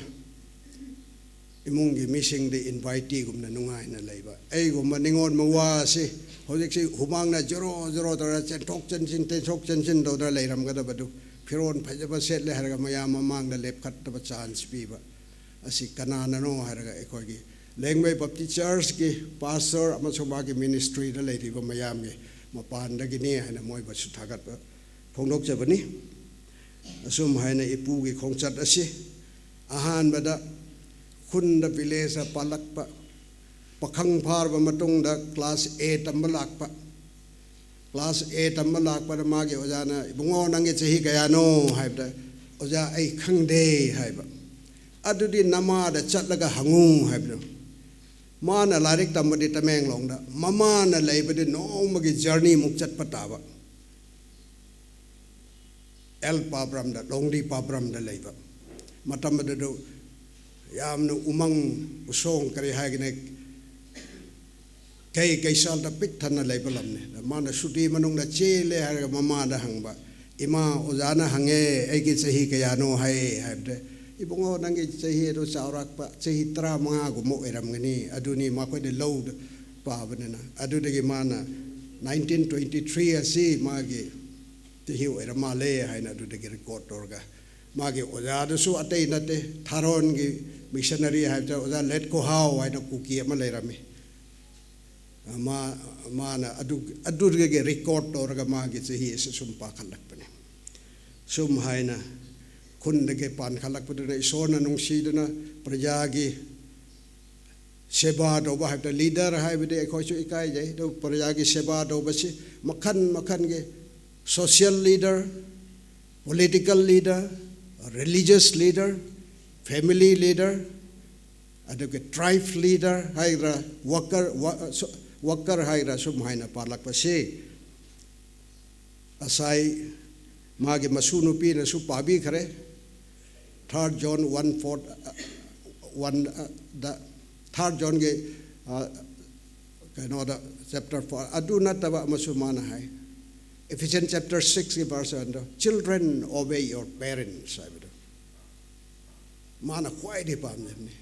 ꯏꯃꯨꯡꯒꯤ ꯃꯤꯁꯤꯡꯗꯤ ꯏꯟꯚꯥꯏꯇꯤꯒꯨꯝꯅ ꯅꯨꯡꯉꯥꯏꯅ ꯂꯩꯕ꯫ ꯑꯩꯒꯨꯝꯕ ꯅꯤꯉꯣꯜ ꯃꯋꯥꯁꯤ ꯍꯧꯖꯤꯛꯁꯤ ꯍꯨꯃꯥꯡꯅ ꯖꯣꯔꯣ ꯖꯣꯔꯣ ꯇꯧꯔ ꯆꯦꯟꯊꯣꯛ ꯆꯦꯟꯁꯤꯟ, ꯆꯦꯟꯊꯣꯛ ꯆꯦꯟꯁꯤꯟ ꯇꯧꯗꯅ ꯂꯩꯔꯝꯒꯗꯕꯗꯨ, ꯐꯤꯔꯣꯜ ꯐꯖꯕ ꯁꯦꯠꯂꯦ ꯍꯥꯏꯔꯒ ꯃꯌꯥꯝ ꯃꯃꯥꯡꯗ ꯂꯦꯞꯈꯠꯇꯕ ꯆꯥꯟꯁ ꯄꯤꯕ ꯑꯁꯤ ꯀꯅꯥꯅꯅꯣ ꯍꯥꯏꯔꯒ ꯑꯩꯈꯣꯏꯒꯤ ꯂꯦꯡꯃꯩ ꯕꯞꯇꯤ ꯆꯔꯆꯀꯤ ꯄꯥꯁꯇꯔ ꯑꯃꯁꯨꯡ ꯃꯥꯒꯤ ꯃꯤꯅꯤꯁꯇ꯭ꯔꯤꯗ ꯂꯩꯔꯤꯕ ꯃꯌꯥꯝꯒꯤ ꯃꯄꯥꯟꯗꯒꯤꯅꯤ ꯍꯥꯏꯅ ꯃꯣꯏꯕꯨꯁꯨ ꯊꯥꯒꯠꯄ ꯐꯣꯡꯗꯣꯛꯆꯕꯅꯤ꯫ ꯑꯁꯨꯝ ꯍꯥꯏꯅ ꯏꯄꯨꯒꯤ ꯈꯣꯡꯆꯠ ꯑꯁꯤ ꯑꯍꯥꯟꯕꯗ ꯈꯨꯟꯗ, ꯚꯤꯂꯦꯖꯇ ꯄꯥꯜꯂꯛꯄ, ꯄꯥꯈꯪ ꯐꯥꯔꯕ ꯃꯇꯨꯡꯗ ꯀ꯭ꯂꯥꯁ ꯑꯦ ꯇꯝꯕ ꯂꯥꯛꯄ꯫ ꯀ꯭ꯂꯥꯁ ꯑꯦ ꯇꯝꯕ ꯂꯥꯛꯄꯗ ꯃꯥꯒꯤ ꯑꯣꯖꯥꯅ, "ꯏꯕꯨꯡꯉꯣ, ꯅꯪꯒꯤ ꯆꯍꯤ ꯀꯌꯥꯅꯣ?" ꯍꯥꯏꯕꯗ, "ꯑꯣꯖꯥ, ꯑꯩ ꯈꯪꯗꯦ" ꯍꯥꯏꯕ꯫ "ꯑꯗꯨꯗꯤ ꯅꯃꯥꯗ ꯆꯠꯂꯒ ꯍꯪꯉꯨ" ꯍꯥꯏꯕꯗꯣ꯫ ꯃꯥꯅ ꯂꯥꯏꯔꯤꯛ ꯇꯝꯕꯗꯤ ꯇꯃꯦꯡꯂꯣꯡꯗ, ꯃꯃꯥꯅ ꯂꯩꯕꯗꯤ ꯅꯣꯡꯃꯒꯤ ꯖꯔꯅꯤꯃꯨꯛ ꯆꯠꯄ ꯇꯥꯕ꯫ ꯑꯦꯜ ꯄꯥꯕ꯭ꯔꯝꯗ, ꯂꯣꯡꯗꯤ ꯄꯥꯕ꯭ꯔꯝꯗ ꯂꯩꯕ ꯃꯇꯝ ꯑꯗꯨꯗ ꯌꯥꯝꯅ ꯎꯃꯪ ꯎꯁꯣꯡ, ꯀꯔꯤ ꯍꯥꯏꯒꯅꯤ, ꯀꯩ ꯀꯩꯁꯥꯜꯗ ꯄꯤꯛ ꯊꯟꯅ ꯂꯩꯕ ꯂꯝꯅꯤ꯫ ꯃꯥꯅ ꯁꯨꯇꯤ ꯃꯅꯨꯡꯗ ꯆꯦꯜꯂꯦ ꯍꯥꯏꯔꯒ ꯃꯃꯥꯗ ꯍꯪꯕ, "ꯏꯃꯥ, ꯑꯣꯖꯥꯅ ꯍꯪꯉꯦ ꯑꯩꯒꯤ ꯆꯍꯤ ꯀꯌꯥꯅꯣ ꯍꯥꯏ" ꯍꯥꯏꯕꯗ, "ꯏꯕꯨꯡꯉꯣ, ꯅꯪꯒꯤ ꯆꯍꯤ ꯑꯗꯨ ꯆꯥꯎꯔꯛꯄ, ꯆꯍꯤ ꯇꯔꯥꯃꯉꯥꯒꯨꯝꯕ ꯑꯣꯏꯔꯝꯒꯅꯤ, ꯑꯗꯨꯅꯤ ꯃꯈꯣꯏꯗꯤ ꯂꯧꯗ ꯄꯥꯕꯅꯤꯅ"꯫ ꯑꯗꯨꯗꯒꯤ ꯃꯥꯅ ꯅꯥꯏꯟꯇꯤꯟ ꯇ꯭ꯋꯦꯟꯇꯤ ꯊ꯭ꯔꯤ ꯑꯁꯤ ꯃꯥꯒꯤ ꯆꯍꯤ ꯑꯣꯏꯔ ꯃꯥꯜꯂꯦ ꯍꯥꯏꯅ ꯑꯗꯨꯗꯒꯤ ꯔꯦꯀꯣꯔꯠ ꯇꯧꯔꯒ, ꯃꯥꯒꯤ ꯑꯣꯖꯥꯗꯨꯁꯨ ꯑꯇꯩ ꯅꯠꯇꯦ, ꯊꯥꯔꯣꯟꯒꯤ ꯃꯤꯁꯅꯔꯤ ꯍꯥꯏꯕꯗ ꯑꯣꯖꯥ ꯂꯦꯠ ꯀꯣꯍꯥꯎ ꯍꯥꯏꯅ ꯀꯨꯀꯤ ꯑꯃ ꯂꯩꯔꯝꯃꯤ꯫ ꯃꯥ, ꯃꯥꯅ ꯑꯗꯨ, ꯑꯗꯨꯗꯒꯤ ꯔꯦꯀꯣꯔꯠ ꯇꯧꯔꯒ ꯃꯥꯒꯤ ꯆꯍꯤ ꯑꯁꯤ ꯁꯨꯝ ꯄꯥꯈꯠꯂꯛꯄꯅꯤ꯫ ꯁꯨꯝ ꯍꯥꯏꯅ ꯈꯨꯟꯗꯒꯤ ꯄꯥꯟꯈꯠꯂꯛꯄꯗꯨꯅ ꯏꯁꯣꯔꯅ ꯅꯨꯡꯁꯤꯗꯨꯅ ꯄ꯭ꯔꯖꯥꯒꯤ ꯁꯦꯕꯥ ꯇꯧꯕ ꯍꯥꯏꯕꯗ, ꯂꯤꯗꯔ ꯍꯥꯏꯕꯗꯤ ꯑꯩꯈꯣꯏꯁꯨ ꯏꯀꯥꯏꯖꯩ, ꯑꯗꯨ ꯄ꯭ꯔꯖꯥꯒꯤ ꯁꯦꯕꯥ ꯇꯧꯕꯁꯤ ꯃꯈꯜ ꯃꯈꯜꯒꯤ, social leader, political leader, religious leader, family leader, ꯑꯗꯨꯒ tribe leader ꯍꯥꯏꯒꯗ꯭ꯔꯥ, ꯋꯥꯀꯔ, ꯋꯥꯀꯔ ꯍꯥꯏꯒꯗ꯭ꯔꯥ, ꯁꯨꯝ ꯍꯥꯏꯅ ꯄꯥꯜꯂꯛꯄꯁꯤ ꯉꯁꯥꯏ ꯃꯥꯒꯤ ꯃꯁꯨ ꯅꯨꯄꯤꯅꯁꯨ ꯄꯥꯕꯤꯈ꯭ꯔꯦ꯫ ꯊꯥꯔꯠ ꯖꯣꯟ ꯋꯥꯟ ꯐꯣꯔ, ꯋꯥꯟꯗ, ꯊꯥꯔꯠ ꯖꯣꯟꯒꯤ, ꯑ, ꯀꯩꯅꯣꯗ, ꯆꯦꯞꯇꯔ ꯐꯣꯔ ꯑꯗꯨ ꯅꯠꯇꯕ ꯑꯃꯁꯨ ꯃꯥꯅ ꯍꯥꯏ, Ephesians chapter sixꯀꯤ verse ꯋꯥꯟꯗ, "Children, obey your parents" ꯍꯥꯏꯕꯗꯣ ꯃꯥꯅ ꯈ꯭ꯋꯥꯏꯗꯒꯤ ꯄꯥꯝꯖꯕꯅꯤ꯫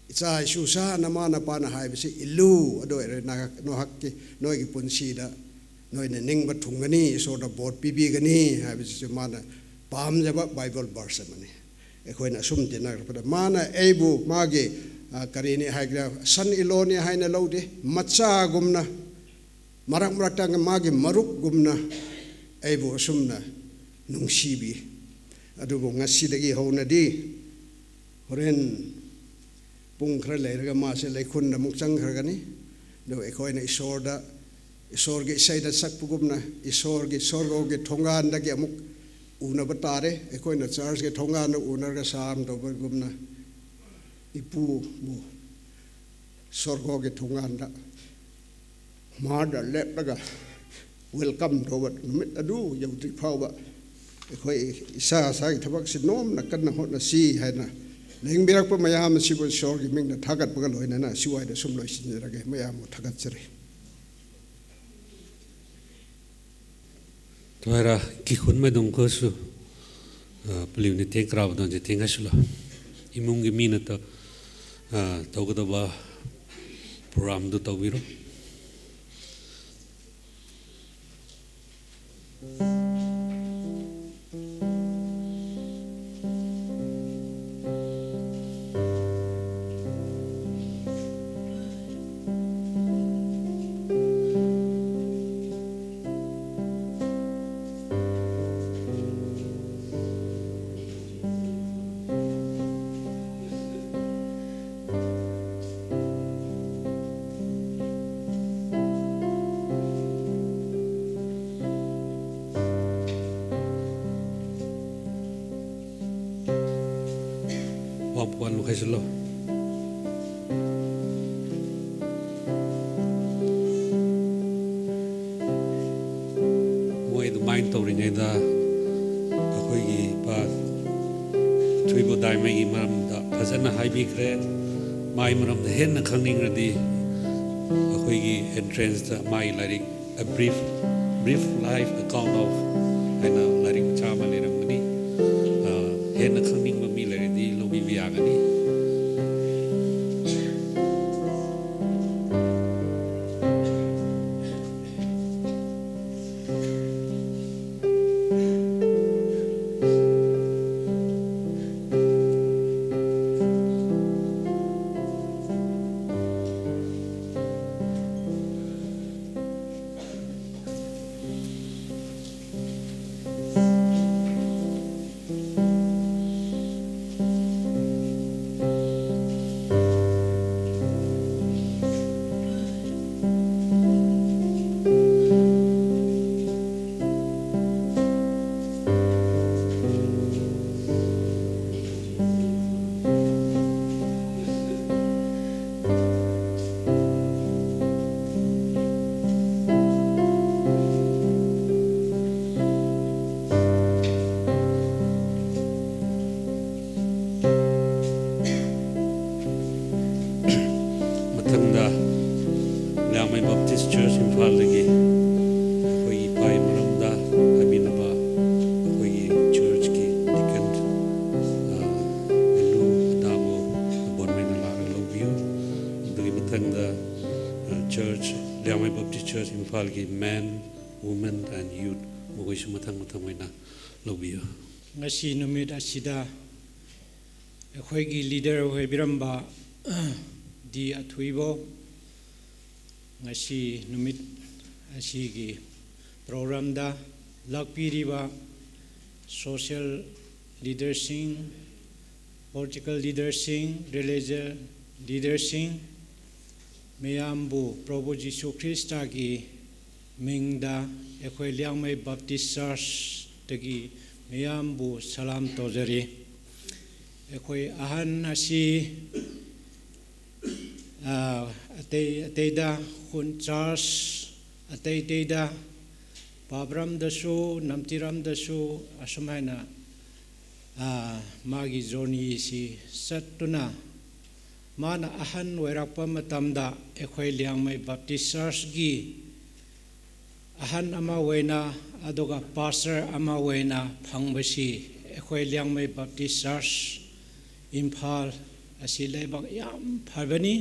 "ꯏꯆꯥ ꯏꯁꯨ ꯁꯥ ꯅꯃꯥ ꯅꯄꯥꯅ ꯍꯥꯏꯕꯁꯤ ꯏꯜꯂꯨ, ꯑꯗꯨ ꯑꯣꯏꯔꯗꯤ ꯅꯍꯥꯛ, ꯅꯍꯥꯛꯀꯤ, ꯅꯣꯏꯒꯤ ꯄꯨꯟꯁꯤꯗ ꯅꯣꯏꯅ ꯅꯤꯡꯕ ꯊꯨꯡꯒꯅꯤ, ꯏꯁꯣꯔꯗ ꯚꯣꯠ ꯄꯤꯕꯤꯒꯅꯤ" ꯍꯥꯏꯕꯁꯤꯁꯨ ꯃꯥꯅ ꯄꯥꯝꯖꯕ ꯕꯥꯏꯕꯜ ꯚꯔꯁ ꯑꯃꯅꯤ꯫ ꯑꯩꯈꯣꯏꯅ ꯑꯁꯨꯝ ꯇꯤꯟꯅꯔꯛꯄꯗ ꯃꯥꯅ ꯑꯩꯕꯨ ꯃꯥꯒꯤ, ꯑ, ꯀꯔꯤꯅꯤ ꯍꯥꯏꯒꯦꯔꯥ, ꯁꯟ ꯏꯂꯣꯅꯤ ꯍꯥꯏꯅ ꯂꯧꯗꯦ, ꯃꯆꯥꯒꯨꯝꯅ, ꯃꯔꯛ ꯃꯔꯛꯇ ꯃꯥꯒꯤ ꯃꯔꯨꯞꯒꯨꯝꯅ ꯑꯩꯕꯨ ꯑꯁꯨꯝꯅ ꯅꯨꯡꯁꯤꯕꯤ꯫ ꯑꯗꯨꯕꯨ ꯉꯁꯤꯗꯒꯤ ꯍꯧꯅꯗꯤ ꯍꯣꯔꯦꯟ ꯄꯨꯡ ꯈꯔ ꯂꯩꯔꯒ ꯃꯥꯁꯦ ꯂꯩꯈꯨꯟꯗ ꯑꯃꯨꯛ ꯆꯪꯈ꯭ꯔꯒꯅꯤ꯫ ꯑꯗꯨꯒ ꯑꯩꯈꯣꯏꯅ ꯏꯁꯣꯔꯗ, ꯏꯁꯣꯔꯒꯤ ꯏꯁꯩꯗ ꯁꯛꯄꯒꯨꯝꯅ, ꯏꯁꯣꯔꯒꯤ ꯁꯣꯔꯒꯣꯒꯤ ꯊꯣꯡꯒꯥꯟꯗꯒꯤ ꯑꯃꯨꯛ ꯎꯅꯕ ꯇꯥꯔꯦ꯫ ꯑꯩꯈꯣꯏꯅ ꯆꯔꯆꯀꯤ ꯊꯣꯡꯒꯥꯟꯗ ꯎꯅꯔꯒ ꯁꯥꯝ ꯇꯧꯕꯒꯨꯝꯅ, ꯏꯄꯨꯕꯨ ꯁꯣꯔꯒꯣꯒꯤ ꯊꯣꯡꯒꯥꯟꯗ ꯃꯥꯔꯗ ꯂꯦꯞꯂꯒ ꯋꯦꯜꯀꯝ ꯇꯧꯕ ꯅꯨꯃꯤꯠ ꯑꯗꯨ ꯌꯧꯗ꯭ꯔꯤ ꯐꯥꯎꯕ ꯑꯩꯈꯣꯏ ꯏꯁꯥ ꯏꯁꯥꯒꯤ ꯊꯕꯛꯁꯤ ꯅꯣꯝꯅ ꯀꯟꯅ ꯍꯣꯠꯅꯁꯤ ꯍꯥꯏꯅ ꯂꯦꯡꯕꯤꯔꯛꯄ ꯃꯌꯥꯝ ꯑꯁꯤꯕꯨ ꯏꯁꯣꯔꯒꯤ ꯃꯤꯡꯗ ꯊꯥꯒꯠꯄꯒ ꯂꯣꯏꯅꯅ ꯁꯤꯋꯥꯏꯗ ꯁꯨꯝ ꯂꯣꯏꯁꯤꯟꯖꯔꯒꯦ꯫ ꯃꯌꯥꯝꯕꯨ ꯊꯥꯒꯠꯆꯔꯤ꯫ Tuaira kikhun maidung ko su, ah, paliu ni teng krau don je teng asula. Imung gi mina ta, ah, tau ka da ba program du tau biro. Wang puan makai silo. ꯃꯣꯏ ꯑꯗꯨꯃꯥꯏꯅ ꯇꯧꯔꯤꯉꯩꯗ ꯑꯩꯈꯣꯏꯒꯤ ꯏꯄꯥ ꯊꯣꯏꯕꯣ ꯗꯥꯏꯃꯩꯒꯤ ꯃꯔꯝꯗ ꯐꯖꯅ ꯍꯥꯏꯕꯤꯈ꯭ꯔꯦ꯫ ꯃꯥꯒꯤ ꯃꯔꯝꯗ ꯍꯦꯟꯅ ꯈꯪꯅꯤꯡꯂꯗꯤ ꯑꯩꯈꯣꯏꯒꯤ entrance ꯇ ꯃꯥꯒꯤ ꯂꯥꯏꯔꯤꯛ A Brief, Brief Life Account of ꯍꯥꯏꯅ ꯂꯥꯏꯔꯤꯛ ꯃꯆꯥ ꯑꯃ ꯂꯩꯔꯝꯒꯅꯤ꯫ ꯑ, ꯍꯦꯟꯅ ꯈꯪꯅꯤꯡꯕ ꯃꯤ ꯂꯩꯔꯗꯤ ꯂꯧꯕꯤꯕ ꯌꯥꯒꯅꯤ꯫ ꯒꯤ men, women and youth ꯃꯈꯣꯏꯁꯨ ꯃꯊꯪ ꯃꯊꯪ ꯑꯣꯏꯅ ꯂꯧꯕꯤꯌꯨ꯫ ꯉꯁꯤ ꯅꯨꯃꯤꯠ ꯑꯁꯤꯗ ꯑꯩꯈꯣꯏꯒꯤ ꯂꯤꯗꯔ ꯑꯣꯏꯕꯤꯔꯝꯕ ꯗꯤ ꯑꯊꯨꯏꯕꯣ, ꯉꯁꯤ ꯅꯨꯃꯤꯠ ꯑꯁꯤꯒꯤ ꯄ꯭ꯔꯣꯒ꯭ꯔꯥꯝꯗ ꯂꯥꯛꯄꯤꯔꯤꯕ social leaderꯁꯤꯡ, political leaderꯁꯤꯡ, religious leaderꯁꯤꯡ, ꯃꯌꯥꯝꯕꯨ ꯄ꯭ꯔꯚꯨ ꯖꯤꯁꯨ ꯈ꯭ꯔꯤꯁꯇꯒꯤ ꯃꯤꯡꯗ ꯑꯩꯈꯣꯏ ꯂꯤꯌꯥꯡꯃꯩ ꯕꯥꯞꯇꯤꯁ ꯆꯔꯆꯇꯒꯤ ꯃꯌꯥꯝꯕꯨ ꯁꯂꯥꯝ ꯇꯧꯖꯔꯤ꯫ ꯑꯩꯈꯣꯏ ꯑꯍꯟ ꯑꯁꯤ, ꯑ, ꯑꯇꯩ ꯑꯇꯩꯗ ꯈꯨꯟ ꯆꯔꯆ ꯑꯇꯩ ꯑꯇꯩꯗ ꯄꯥꯕ꯭ꯔꯝꯗꯁꯨ ꯅꯝꯇꯤꯔꯝꯗꯁꯨ ꯑꯁꯨꯃꯥꯏꯅ, ꯑ, ꯃꯥꯒꯤ ꯖꯔꯅꯤꯁꯤ ꯆꯠꯇꯨꯅ ꯃꯥꯅ ꯑꯍꯟ ꯑꯣꯏꯔꯛꯄ ꯃꯇꯝꯗ ꯑꯩꯈꯣꯏ ꯂꯤꯌꯥꯡꯃꯩ ꯕꯥꯞꯇꯤꯁ ꯆꯔꯆꯀꯤ ꯑꯍꯟ ꯑꯃ ꯑꯣꯏꯅ ꯑꯗꯨꯒ ꯄꯥꯁꯇꯔ ꯑꯃ ꯑꯣꯏꯅ ꯐꯪꯕꯁꯤ ꯑꯩꯈꯣꯏ ꯂꯤꯌꯥꯡꯃꯩ ꯕꯥꯞꯇꯤꯁ ꯆꯔꯆ ꯏꯝꯐꯥꯜ ꯑꯁꯤ ꯂꯩꯕꯥꯛ ꯌꯥꯝ ꯐꯕꯅꯤ꯫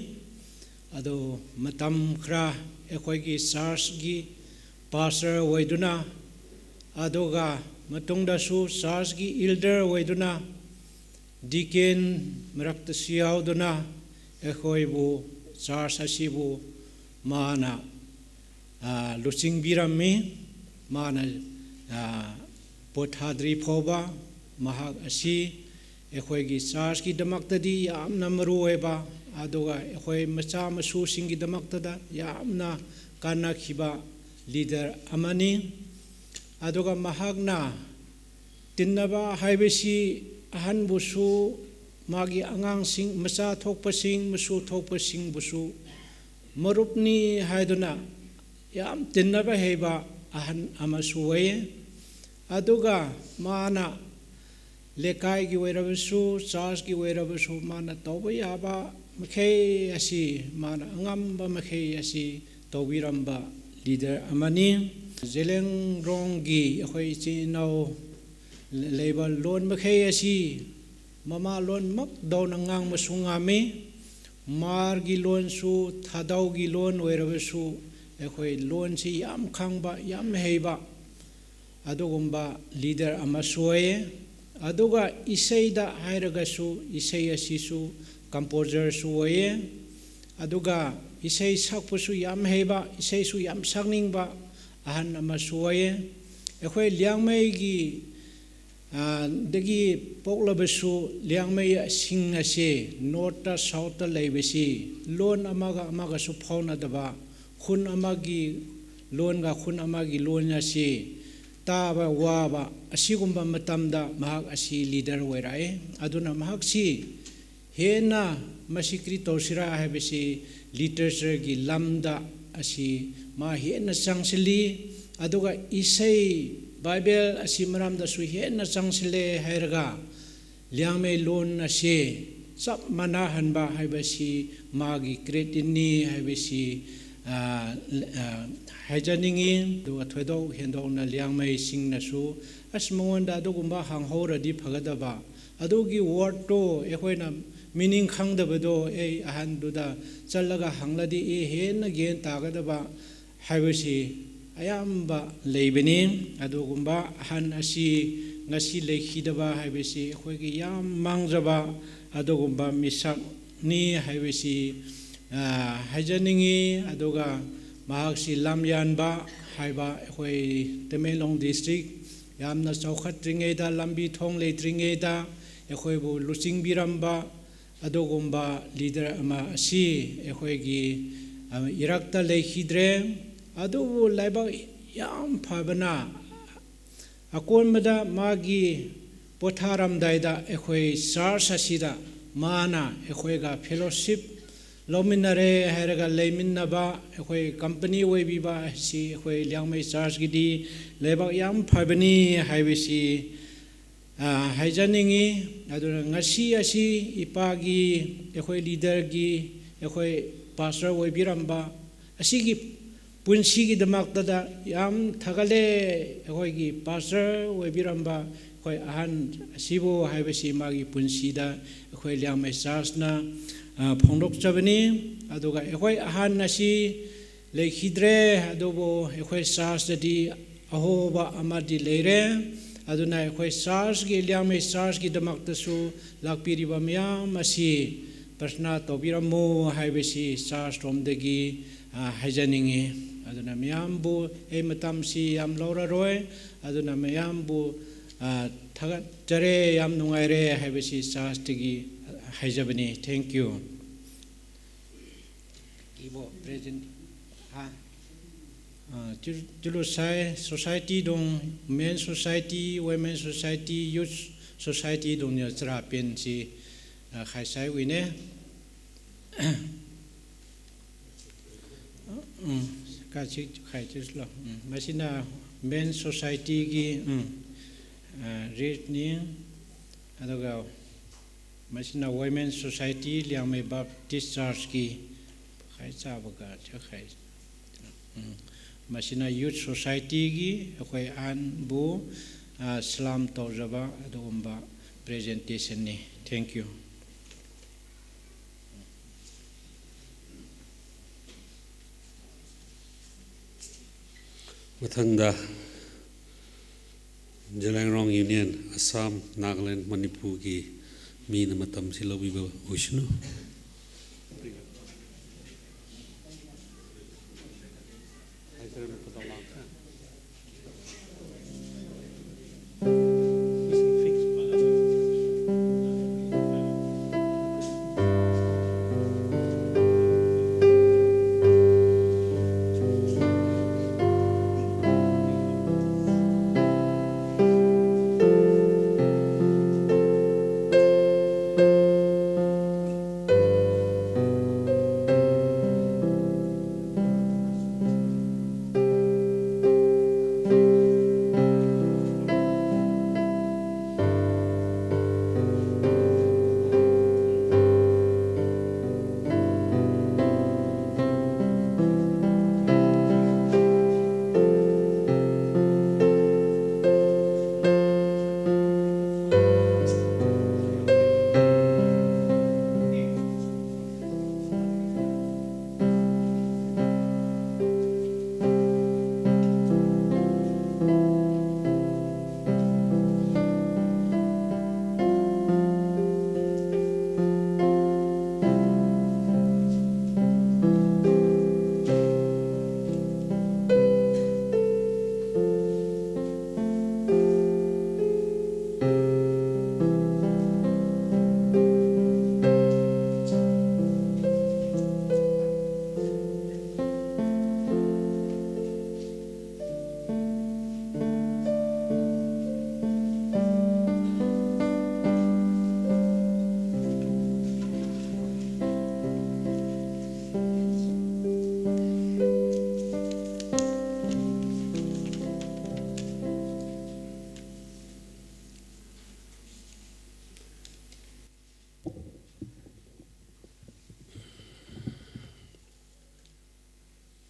ꯑꯗꯨ ꯃꯇꯝ ꯈꯔ ꯑꯩꯈꯣꯏꯒꯤ ꯆꯔꯆꯀꯤ ꯄꯥꯁꯇꯔ ꯑꯣꯏꯗꯨꯅ, ꯑꯗꯨꯒ ꯃꯇꯨꯡꯗꯁꯨ ꯆꯔꯆꯀꯤ ꯏꯜꯗꯔ ꯑꯣꯏꯗꯨꯅ, ꯗꯤꯀꯦꯟ ꯃꯔꯛꯇꯁꯨ ꯌꯥꯎꯗꯨꯅ ꯑꯩꯈꯣꯏꯕꯨ, ꯆꯔꯆ ꯑꯁꯤꯕꯨ ꯃꯥꯅ, ꯑ, ꯂꯨꯆꯤꯡꯕꯤꯔꯝꯃꯤ꯫ ꯃꯥꯅ, ꯑ, ꯄꯣꯊꯥꯗ꯭ꯔꯤ ꯐꯥꯎꯕ ꯃꯍꯥꯛ ꯑꯁꯤ ꯑꯩꯈꯣꯏꯒꯤ ꯆꯔꯆꯀꯤꯗꯃꯛꯇꯗꯤ ꯌꯥꯝꯅ ꯃꯔꯨ ꯑꯣꯏꯕ, ꯑꯗꯨꯒ ꯑꯩꯈꯣꯏ ꯃꯆꯥ ꯃꯁꯨꯁꯤꯡꯒꯤꯗꯃꯛꯇꯗ ꯌꯥꯝꯅ ꯀꯥꯟꯅꯈꯤꯕ ꯂꯤꯗꯔ ꯑꯃꯅꯤ꯫ ꯑꯗꯨꯒ ꯃꯍꯥꯛꯅ ꯇꯤꯟꯅꯕ ꯍꯥꯏꯕꯁꯤ ꯑꯍꯟꯕꯨꯁꯨ, ꯃꯥꯒꯤ ꯑꯉꯥꯡꯁꯤꯡ, ꯃꯆꯥ ꯊꯣꯛꯄꯁꯤꯡ, ꯃꯁꯨ ꯊꯣꯛꯄꯁꯤꯡꯕꯨꯁꯨ ꯃꯔꯨꯞꯅꯤ ꯍꯥꯏꯗꯨꯅ ꯌꯥꯝ ꯇꯤꯟꯅꯕ ꯍꯩꯕ ꯑꯍꯟ ꯑꯃꯁꯨ ꯑꯣꯏꯌꯦ꯫ ꯑꯗꯨꯒ ꯃꯥꯅ ꯂꯩꯀꯥꯏꯒꯤ ꯑꯣꯏꯔꯕꯁꯨ, ꯆꯔꯆꯀꯤ ꯑꯣꯏꯔꯕꯁꯨ, ꯃꯥꯅ ꯇꯧꯕ ꯌꯥꯕ ꯃꯈꯩ ꯑꯁꯤ, ꯃꯥꯅ ꯑꯉꯝꯕ ꯃꯈꯩ ꯑꯁꯤ ꯇꯧꯕꯤꯔꯝꯕ ꯂꯤꯗꯔ ꯑꯃꯅꯤ꯫ ꯖꯦꯂꯦꯡꯔꯣꯡꯒꯤ ꯑꯩꯈꯣꯏ ꯏꯆꯤꯟ ꯏꯅꯥꯎ ꯂꯩꯕ ꯂꯣꯟ ꯃꯈꯩ ꯑꯁꯤ ꯃꯃꯥ ꯂꯣꯟꯃꯛ ꯗꯧꯅ ꯉꯥꯡꯕꯁꯨ ꯉꯝꯃꯤ꯫ ꯃꯥꯔꯒꯤ ꯂꯣꯟꯁꯨ, ꯊꯥꯗꯧꯒꯤ ꯂꯣꯟ ꯑꯣꯏꯔꯕꯁꯨ, ꯑꯩꯈꯣꯏ ꯂꯣꯟꯁꯤ ꯌꯥꯝ ꯈꯪꯕ, ꯌꯥꯝ ꯍꯩꯕ ꯑꯗꯨꯒꯨꯝꯕ ꯂꯤꯗꯔ ꯑꯃꯁꯨ ꯑꯣꯏꯌꯦ꯫ ꯑꯗꯨꯒ ꯏꯁꯩꯗ ꯍꯥꯏꯔꯒꯁꯨ, ꯏꯁꯩ ꯑꯁꯤꯁꯨ ꯀꯝꯄꯣꯖꯔꯁꯨ ꯑꯣꯏꯌꯦ꯫ ꯑꯗꯨꯒ ꯏꯁꯩ ꯁꯛꯄꯁꯨ ꯌꯥꯝ ꯍꯩꯕ, ꯏꯁꯩꯁꯨ ꯌꯥꯝ ꯁꯛꯅꯤꯡꯕ ꯑꯍꯟ ꯑꯃꯁꯨ ꯑꯣꯏꯌꯦ꯫ ꯑꯩꯈꯣꯏ ꯂꯤꯌꯥꯡꯃꯩꯒꯤ ꯗꯒꯤ ꯄꯣꯛꯂꯕꯁꯨ, ꯂꯤꯌꯥꯡꯃꯩꯁꯤꯡ ꯑꯁꯤ ꯅꯣꯔꯠꯇ, ꯁꯥꯎꯠꯇ ꯂꯩꯕꯁꯤ ꯂꯣꯟ ꯑꯃꯒ ꯑꯃꯒꯁꯨ ꯐꯥꯎꯅꯗꯕ, ꯈꯨꯟ ꯑꯃꯒꯤ ꯂꯣꯟꯒ ꯈꯨꯟ ꯑꯃꯒꯤ ꯂꯣꯟ ꯑꯁꯤ ꯇꯥꯕ ꯋꯥꯕ, ꯑꯁꯤꯒꯨꯝꯕ ꯃꯇꯝꯗ ꯃꯍꯥꯛ ꯑꯁꯤ ꯂꯤꯗꯔ ꯑꯣꯏꯔꯛꯏ꯫ ꯑꯗꯨꯅ ꯃꯍꯥꯛꯁꯤ ꯍꯦꯟꯅ ꯃꯁꯤ ꯀꯔꯤ ꯇꯧꯁꯤꯔꯥ ꯍꯥꯏꯕꯁꯤ ꯂꯤꯇꯔꯦꯆꯔꯒꯤ ꯂꯝꯗ ꯑꯁꯤ ꯃꯥ ꯍꯦꯟꯅ ꯆꯪꯁꯤꯜꯂꯤ꯫ ꯑꯗꯨꯒ ꯏꯁꯩ, ꯕꯥꯏꯕꯦꯜ ꯑꯁꯤ ꯃꯔꯝꯗꯁꯨ ꯍꯦꯟꯅ ꯆꯪꯁꯤꯜꯂꯦ ꯍꯥꯏꯔꯒ, ꯂꯤꯌꯥꯡꯃꯩ ꯂꯣꯟ ꯑꯁꯤ ꯆꯞ ꯃꯥꯟꯅꯍꯟꯕ ꯍꯥꯏꯕꯁꯤ ꯃꯥꯒꯤ ꯀ꯭ꯔꯦꯗꯤꯠꯅꯤ ꯍꯥꯏꯕꯁꯤ, ꯑ, ꯑ, ꯍꯥꯏꯖꯅꯤꯡꯉꯤ꯫ ꯑꯗꯨꯒ ꯊꯣꯏꯗꯣꯛ ꯍꯦꯟꯗꯣꯛꯅ ꯂꯤꯌꯥꯡꯃꯩꯁꯤꯡꯅꯁꯨ, "ꯑꯁ, ꯃꯉꯣꯟꯗ ꯑꯗꯨꯒꯨꯝꯕ ꯍꯪꯍꯧꯔꯗꯤ ꯐꯒꯗꯕ, ꯑꯗꯨꯒꯤ ꯋꯥꯔꯗꯇꯣ ꯑꯩꯈꯣꯏꯅ ꯃꯤꯅꯤꯡ ꯈꯪꯗꯕꯗꯣ ꯑꯩ ꯑꯍꯟꯗꯨꯗ ꯆꯠꯂꯒ ꯍꯪꯂꯗꯤ ꯑꯩ ꯍꯦꯟꯅ ꯒ꯭ꯌꯥꯟ ꯇꯥꯒꯗꯕ" ꯍꯥꯏꯕꯁꯤ ꯑꯌꯥꯝꯕ ꯂꯩꯕꯅꯤ꯫ ꯑꯗꯨꯒꯨꯝꯕ ꯑꯍꯟ ꯑꯁꯤ ꯉꯁꯤ ꯂꯩꯈꯤꯗꯕ ꯍꯥꯏꯕꯁꯤ ꯑꯩꯈꯣꯏꯒꯤ ꯌꯥꯝ ꯃꯥꯡꯖꯕ ꯑꯗꯨꯒꯨꯝꯕ ꯃꯤꯁꯛꯅꯤ ꯍꯥꯏꯕꯁꯤ, ꯑ, ꯍꯥꯏꯖꯅꯤꯡꯉꯤ꯫ ꯑꯗꯨꯒ ꯃꯍꯥꯛꯁꯤ ꯂꯝꯌꯥꯟꯕ ꯍꯥꯏꯕ, ꯑꯩꯈꯣꯏ ꯇꯃꯦꯡꯂꯣꯡ ꯗꯤꯁꯇ꯭ꯔꯤꯛ ꯌꯥꯝꯅ ꯆꯥꯎꯈꯠꯇ꯭ꯔꯤꯉꯩꯗ, ꯂꯝꯕꯤ ꯊꯣꯡ ꯂꯩꯇ꯭ꯔꯤꯉꯩꯗ ꯑꯩꯈꯣꯏꯕꯨ ꯂꯨꯆꯤꯡꯕꯤꯔꯝꯕ ꯑꯗꯨꯒꯨꯝꯕ ꯂꯤꯗꯔ ꯑꯃ ꯑꯁꯤ ꯑꯩꯈꯣꯏꯒꯤ, ꯑ, ꯏꯔꯛꯇ ꯂꯩꯈꯤꯗ꯭ꯔꯦ꯫ ꯑꯗꯨꯕꯨ ꯂꯥꯏꯕꯛ ꯌꯥꯝ ꯐꯕꯅ, ꯑꯀꯣꯟꯕꯗ ꯃꯥꯒꯤ ꯄꯣꯊꯥꯔꯝꯗꯥꯏꯗ ꯑꯩꯈꯣꯏ ꯆꯔꯆ ꯑꯁꯤꯗ ꯃꯥꯅ ꯑꯩꯈꯣꯏꯒ ꯐꯦꯂꯣꯁꯤꯞ ꯂꯧꯃꯤꯟꯅꯔꯦ ꯍꯥꯏꯔꯒ ꯂꯩꯃꯤꯟꯅꯕ ꯑꯩꯈꯣꯏ ꯀꯝꯄꯅꯤ ꯑꯣꯏꯕꯤꯕ ꯑꯁꯤ ꯑꯩꯈꯣꯏ ꯂꯤꯌꯥꯡꯃꯩ ꯆꯔꯆꯀꯤꯗꯤ ꯂꯥꯏꯕꯛ ꯌꯥꯝ ꯐꯕꯅꯤ ꯍꯥꯏꯕꯁꯤ, ꯑ, ꯍꯥꯏꯖꯅꯤꯡꯉꯤ꯫ ꯑꯗꯨꯅ ꯉꯁꯤ ꯑꯁꯤ ꯏꯄꯥꯒꯤ, ꯑꯩꯈꯣꯏ ꯂꯤꯗꯔꯒꯤ, ꯑꯩꯈꯣꯏ ꯄꯥꯁꯇꯔ ꯑꯣꯏꯕꯤꯔꯝꯕ ꯑꯁꯤꯒꯤ ꯄꯨꯟꯁꯤꯒꯤꯗꯃꯛꯇꯗ ꯌꯥꯝ ꯊꯥꯒꯠꯂꯦ꯫ ꯑꯩꯈꯣꯏꯒꯤ ꯄꯥꯁꯇꯔ ꯑꯣꯏꯕꯤꯔꯝꯕ ꯑꯩꯈꯣꯏ ꯑꯍꯟ ꯑꯁꯤꯕꯨ ꯍꯥꯏꯕꯁꯤ ꯃꯥꯒꯤ ꯄꯨꯟꯁꯤꯗ ꯑꯩꯈꯣꯏ ꯂꯤꯌꯥꯡꯃꯩ ꯆꯔꯆꯅ, ꯑ, ꯐꯣꯡꯗꯣꯛꯆꯕꯅꯤ꯫ ꯑꯗꯨꯒ ꯑꯩꯈꯣꯏ ꯑꯍꯟ ꯑꯁꯤ ꯂꯩꯈꯤꯗ꯭ꯔꯦ, ꯑꯗꯨꯕꯨ ꯑꯩꯈꯣꯏ ꯆꯥꯔꯆꯇꯗꯤ ꯑꯍꯣꯕ ꯑꯃꯗꯤ ꯂꯩꯔꯦ꯫ ꯑꯗꯨꯅ ꯑꯩꯈꯣꯏ ꯆꯥꯔꯆꯀꯤ, ꯂꯤꯌꯥꯡꯃꯩ ꯆꯥꯔꯆꯀꯤꯗꯃꯛꯇꯁꯨ ꯂꯥꯛꯄꯤꯔꯤꯕ ꯃꯌꯥꯝ ꯑꯁꯤ ꯄ꯭ꯔꯊꯅꯥ ꯇꯧꯕꯤꯔꯝꯃꯨ ꯍꯥꯏꯕꯁꯤ ꯆꯥꯔꯆ ꯔꯣꯝꯗꯒꯤ, ꯑ, ꯍꯥꯏꯖꯅꯤꯡꯉꯤ꯫ ꯑꯗꯨꯅ ꯃꯌꯥꯝꯕꯨ ꯑꯩ ꯃꯇꯝꯁꯤ ꯌꯥꯝ ꯂꯧꯔꯔꯣꯏ꯫ ꯑꯗꯨꯅ ꯃꯌꯥꯝꯕꯨ, ꯑ, ꯊꯥꯒꯠꯆꯔꯦ, ꯌꯥꯝ ꯅꯨꯡꯉꯥꯏꯔꯦ ꯍꯥꯏꯕꯁꯤ ꯆꯥꯔꯆꯇꯒꯤ ꯍꯥꯏꯖꯕꯅꯤ꯫ Thank you꯫ ꯏꯕꯣ, present, ꯍꯥ? ꯑ, ꯆꯨ-, ꯆꯨꯂꯨꯁꯥꯏ society ꯗꯣꯡ, men society, women society, youth society ꯗꯣꯡ ꯅꯤꯌꯣ ꯆꯔꯥ ꯄꯦꯟ ꯁꯤ, ꯑ, ꯈꯥꯏꯁꯥꯏ ꯎꯏꯅꯦ꯫ ꯎꯝ, ꯀꯥ ꯁꯤ ꯈꯥꯏ ꯆꯨꯁꯂꯣ꯫ ꯎꯝ, ꯃꯁꯤꯅ men society ꯒꯤ, ꯎꯝ, ꯑ, rate ꯅꯤ꯫ ꯑꯗꯨꯒ ꯃꯁꯤꯅ Women Society, Liangmai Baptist Church ꯀꯤ ꯈꯥꯏ ꯆꯥꯕꯒ ꯆꯈꯥꯏ꯫ ꯎꯝ꯫ ꯃꯁꯤꯅ Youth Society ꯒꯤ ꯑꯩꯈꯣꯏ ꯑꯍꯟꯕꯨ, ꯑ, ꯁꯂꯥꯝ ꯇꯧꯖꯕ ꯑꯗꯨꯒꯨꯝꯕ presentation ꯅꯤ꯫ Thank you꯫ ꯃꯊꯪꯗ ꯖꯦꯂꯦꯡꯔꯣꯡ Union, ꯑꯁꯥꯝ, ꯅꯥꯒꯥꯂꯦꯟ, ꯃꯅꯤꯄꯨꯔꯒꯤ ꯃꯤꯅ ꯃꯇꯝꯁꯤ ꯂꯧꯕꯤꯕ ꯑꯣꯏꯁꯅꯨ꯫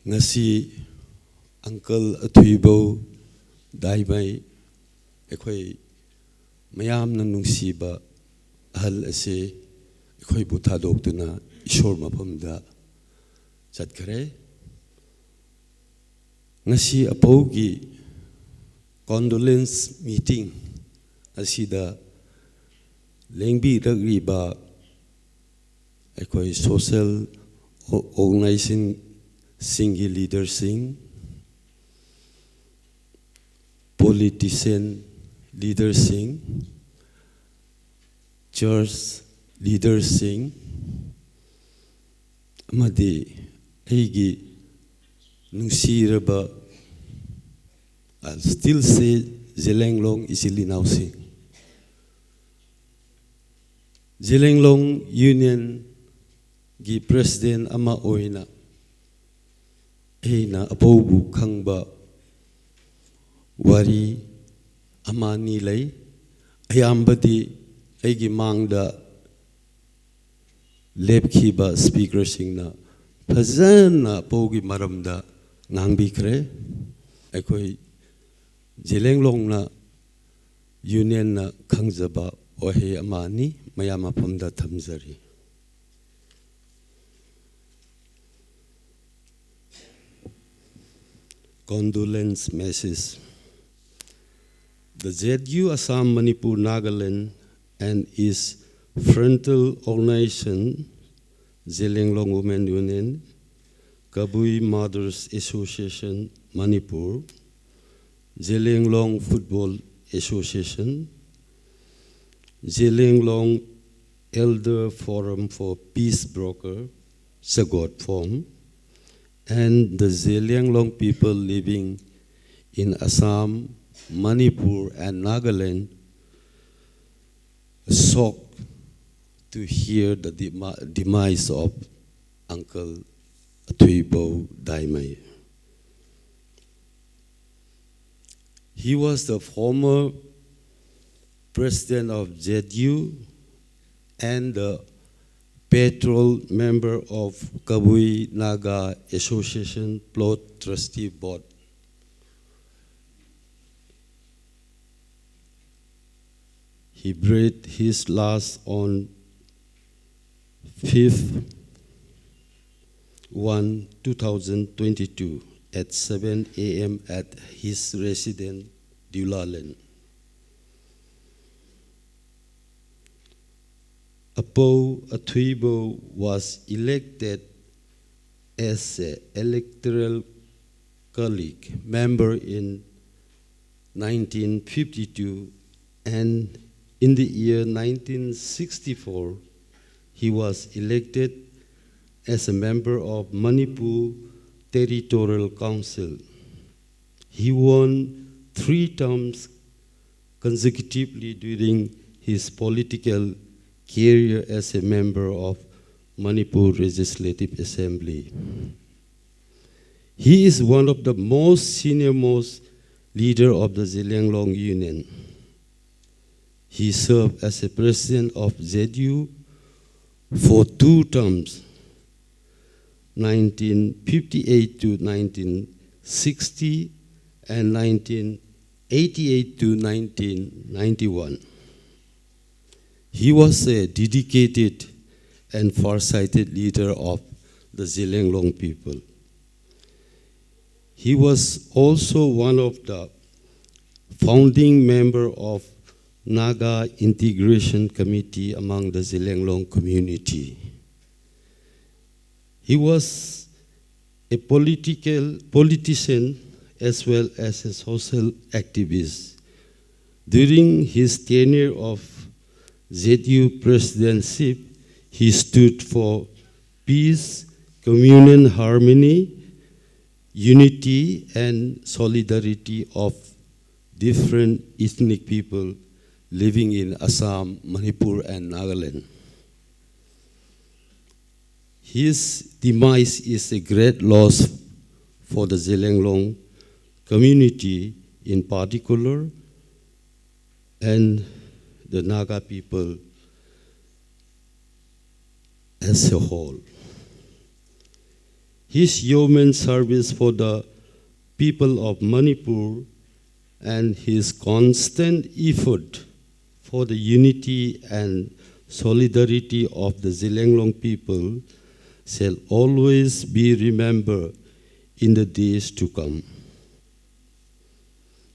ꯉꯁꯤ ꯑꯪꯀꯜ ꯑꯊꯨꯏꯕꯧ ꯗꯥꯏꯃꯩ, ꯑꯩꯈꯣꯏ ꯃꯌꯥꯝꯅ ꯅꯨꯡꯁꯤꯕ ꯑꯍꯜ ꯑꯁꯤ ꯑꯩꯈꯣꯏꯕꯨ ꯊꯥꯗꯣꯛꯇꯨꯅ ꯏꯁꯣꯔ ꯃꯐꯝꯗ ꯆꯠꯈ꯭ꯔꯦ꯫ ꯉꯁꯤ ꯑꯄꯧꯒꯤ condolence meeting ꯑꯁꯤꯗ ꯂꯦꯡꯕꯤꯔꯛꯂꯤꯕ ꯑꯩꯈꯣꯏ social organizationꯁꯤꯡꯒꯤ leaderꯁꯤꯡ, politician leaderꯁꯤꯡ, church leaderꯁꯤꯡ, ꯑꯃꯗꯤ ꯑꯩꯒꯤ ꯅꯨꯡꯁꯤꯔꯕ, I'll still say, ꯖꯦꯂꯦꯡꯂꯣꯡ ꯏꯆꯤꯜ ꯏꯅꯥꯎꯁꯤꯡ, ꯖꯦꯂꯦꯡꯂꯣꯡ Unionꯒꯤ president ꯑꯃ ꯑꯣꯏꯅ ꯑꯩꯅ ꯑꯄꯧꯕꯨ ꯈꯪꯕ ꯋꯥꯔꯤ ꯑꯃ ꯑꯅꯤ ꯂꯩ꯫ ꯑꯌꯥꯝꯕꯗꯤ ꯑꯩꯒꯤ ꯃꯥꯡꯗ ꯂꯦꯞꯈꯤꯕ speakerꯁꯤꯡꯅ ꯐꯖꯅ ꯑꯄꯧꯒꯤ ꯃꯔꯝꯗ ꯉꯥꯡꯕꯤꯈ꯭ꯔꯦ꯫ ꯑꯩꯈꯣꯏ ꯖꯦꯂꯦꯡꯂꯣꯡꯅ Unionꯅ ꯈꯪꯖꯕ ꯋꯥꯍꯩ ꯑꯃ ꯑꯅꯤ ꯃꯌꯥꯝ ꯃꯐꯝꯗ ꯊꯝꯖꯔꯤ꯫ Condolence message. The Z U Assam, Manipur, Nagaland and its frontal organization, Zelianglong Women Union, Kabui Mothers Association, Manipur, Zelianglong Football Association, Zelianglong Elder Forum for Peace Broker, Zagot Forum, and the Zelianglong people living in Assam, Manipur, and Nagaland shocked to hear the demi-, demise of Uncle Athuibou Daimai. He was the former president of Z U and the Patrol member of Kabui Naga Association Plot Trustee Board. He breathed his last on fifth one two thousand twenty-two at seven a m at his residence, Diulaland. Apo Athuibo was elected as an electoral college member in nineteen fifty-two, and in the year nineteen sixty-four, he was elected as a member of Manipur Territorial Council. He won three terms consecutively during his political career as a member of Manipur Legislative Assembly. He is one of the most senior most leader of the Zelianglong Union. He served as a president of Z U for two terms, nineteen fifty-eight to nineteen sixty and nineteen eighty-eight to nineteen ninety-one. He was a dedicated and far-sighted leader of the Zelianglong people. He was also one of the founding member of Naga Integration Committee among the Zelianglong community. He was a political politician as well as a social activist. During his tenure of Z U presidency, he stood for peace, communion, harmony, unity, and solidarity of different ethnic people living in Assam, Manipur, and Nagaland. His demise is a great loss for the Zelianglong community in particular and the Naga people as a whole. His yeoman service for the people of Manipur and his constant effort for the unity and solidarity of the Zelianglong people shall always be remembered in the days to come.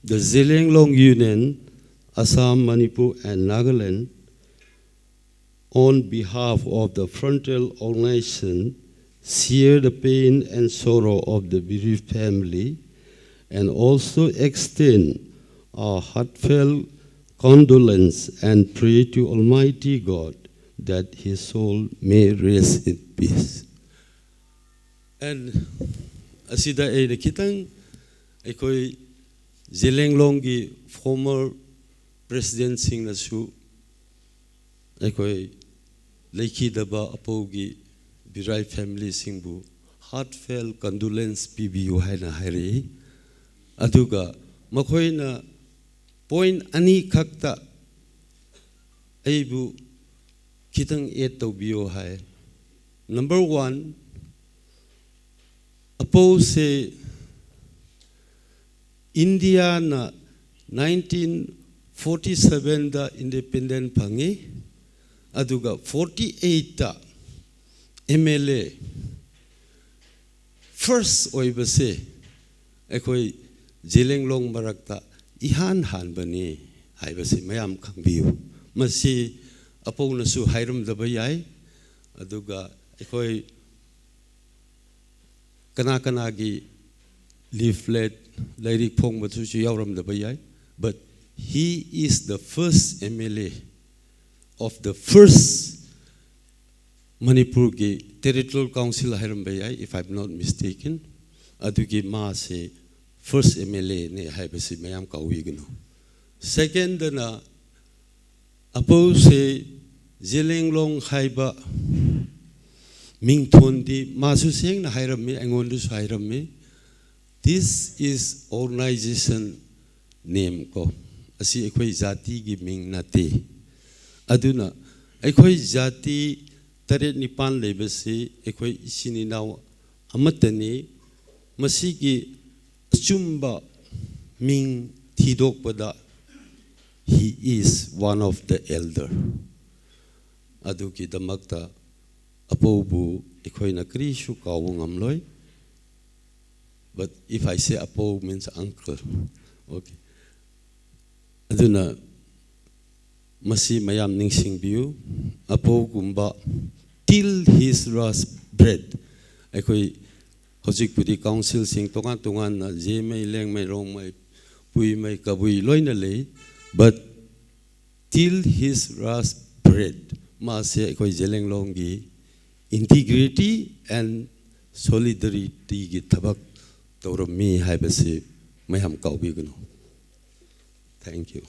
The Zelianglong Union, Assam, Manipur, and Nagaland, on behalf of the frontal organization, share the pain and sorrow of the bereaved family and also extend our heartfelt condolence and pray to Almighty God that his soul may rest in peace. And ꯑꯁꯤꯗ ꯑꯩꯅ ꯈꯤꯇꯪ ꯑꯩꯈꯣꯏ ꯖꯦꯂꯦꯡꯂꯣꯡꯒꯤ former presidentꯁꯤꯡꯅꯁꯨ ꯑꯩꯈꯣꯏ ꯂꯩꯈꯤꯗꯕ ꯑꯄꯧꯒꯤ ꯕꯤꯔꯥꯏ familyꯁꯤꯡꯕꯨ heartfelt condolence ꯄꯤꯕꯤꯌꯨ ꯍꯥꯏꯅ ꯍꯥꯏꯔꯛꯏ꯫ ꯑꯗꯨꯒ ꯃꯈꯣꯏꯅ point ꯑꯅꯤꯈꯛꯇ ꯑꯩꯕꯨ ꯈꯤꯇꯪ add ꯇꯧꯕꯤꯌꯣ ꯍꯥꯏ꯫ Number one, ꯑꯄꯧꯁꯦ ꯏꯟꯗꯤꯌꯥꯅ nineteen forty sevenꯗ independent ꯐꯪꯉꯤ, ꯑꯗꯨꯒ forty eightꯇ MLA first ꯑꯣꯏꯕꯁꯦ ꯑꯩꯈꯣꯏ ꯖꯦꯂꯦꯡꯂꯣꯡ ꯃꯔꯛꯇ ꯏꯍꯥꯟ ꯍꯥꯟꯕꯅꯤ ꯍꯥꯏꯕꯁꯤ ꯃꯌꯥꯝ ꯈꯪꯕꯤꯌꯨ꯫ ꯃꯁꯤ ꯑꯄꯧꯅꯁꯨ ꯍꯥꯏꯔꯝꯗꯕ ꯌꯥꯏ, ꯑꯗꯨꯒ ꯑꯩꯈꯣꯏ ꯀꯅꯥ ꯀꯅꯥꯒꯤ leaflet, ꯂꯥꯏꯔꯤꯛ ꯐꯣꯡꯕꯗꯨꯁꯨ ꯌꯥꯎꯔꯝꯗꯕ ꯌꯥꯏ, but he is the first MLA of the first ꯃꯅꯤꯄꯨꯔꯒꯤ territorial council ꯍꯥꯏꯔꯝꯕ ꯌꯥꯏ, if I'm not mistaken꯫ ꯑꯗꯨꯒꯤ ꯃꯥꯁꯦ first MLAꯅꯦ ꯍꯥꯏꯕꯁꯤ ꯃꯌꯥꯝ ꯀꯥꯎꯕꯤꯒꯅꯨ꯫ Secondꯅ ꯑꯄꯧꯁꯦ ꯖꯦꯂꯦꯡꯂꯣꯡ ꯍꯥꯏꯕ ꯃꯤꯡꯊꯣꯟꯗꯤ ꯃꯥꯁꯨ ꯁꯦꯡꯅ ꯍꯥꯏꯔꯝꯃꯤ, ꯑꯩꯉꯣꯟꯗꯁꯨ ꯍꯥꯏꯔꯝꯃꯤ, "This is organization name" ꯀꯣ, ꯑꯁꯤ ꯑꯩꯈꯣꯏ ꯖꯥꯇꯤꯒꯤ ꯃꯤꯡ ꯅꯠꯇꯦ꯫ ꯑꯗꯨꯅ ꯑꯩꯈꯣꯏ ꯖꯥꯇꯤ ꯇꯔꯦꯠ ꯅꯤꯄꯥꯜ ꯂꯩꯕꯁꯤ ꯑꯩꯈꯣꯏ ꯏꯆꯤꯟ ꯏꯅꯥꯎ ꯑꯃꯠꯇꯅꯤ꯫ ꯃꯁꯤꯒꯤ ꯑꯆꯨꯝꯕ ꯃꯤꯡ ꯊꯤꯗꯣꯛꯄꯗ he is one of the elder꯫ ꯑꯗꯨꯒꯤꯗꯃꯛꯇ ꯑꯄꯧꯕꯨ ꯑꯩꯈꯣꯏꯅ ꯀꯔꯤꯁꯨ ꯀꯥꯎꯕ ꯉꯝꯂꯣꯏ꯫ But if I say ꯑꯄꯧ means uncle, okay꯫ ꯑꯗꯨꯅ ꯃꯁꯤ ꯃꯌꯥꯝ ꯅꯤꯡꯁꯤꯡꯕꯤꯌꯨ꯫ ꯑꯄꯧꯒꯨꯝꯕ, till his last breath꯫ ꯑꯩꯈꯣꯏ ꯍꯧꯖꯤꯛꯄꯨꯗꯤ councilꯁꯤꯡ ꯇꯣꯉꯥꯟ ꯇꯣꯉꯥꯟꯅ ꯖꯦꯃꯩ, ꯂꯦꯡꯃꯩ, ꯔꯣꯡꯃꯩ, ꯄꯨꯏꯃꯩ, ꯀꯕꯨꯏ ꯂꯣꯏꯅ ꯂꯩ꯫ But till his last breath, ꯃꯥꯁꯦ ꯑꯩꯈꯣꯏ ꯖꯦꯂꯦꯡꯂꯣꯡꯒꯤ integrity and solidarityꯒꯤ ꯊꯕꯛ ꯇꯧꯔꯝꯃꯤ ꯍꯥꯏꯕꯁꯤ ꯃꯌꯥꯝ ꯀꯥꯎꯕꯤꯒꯅꯨ꯫ Thank you꯫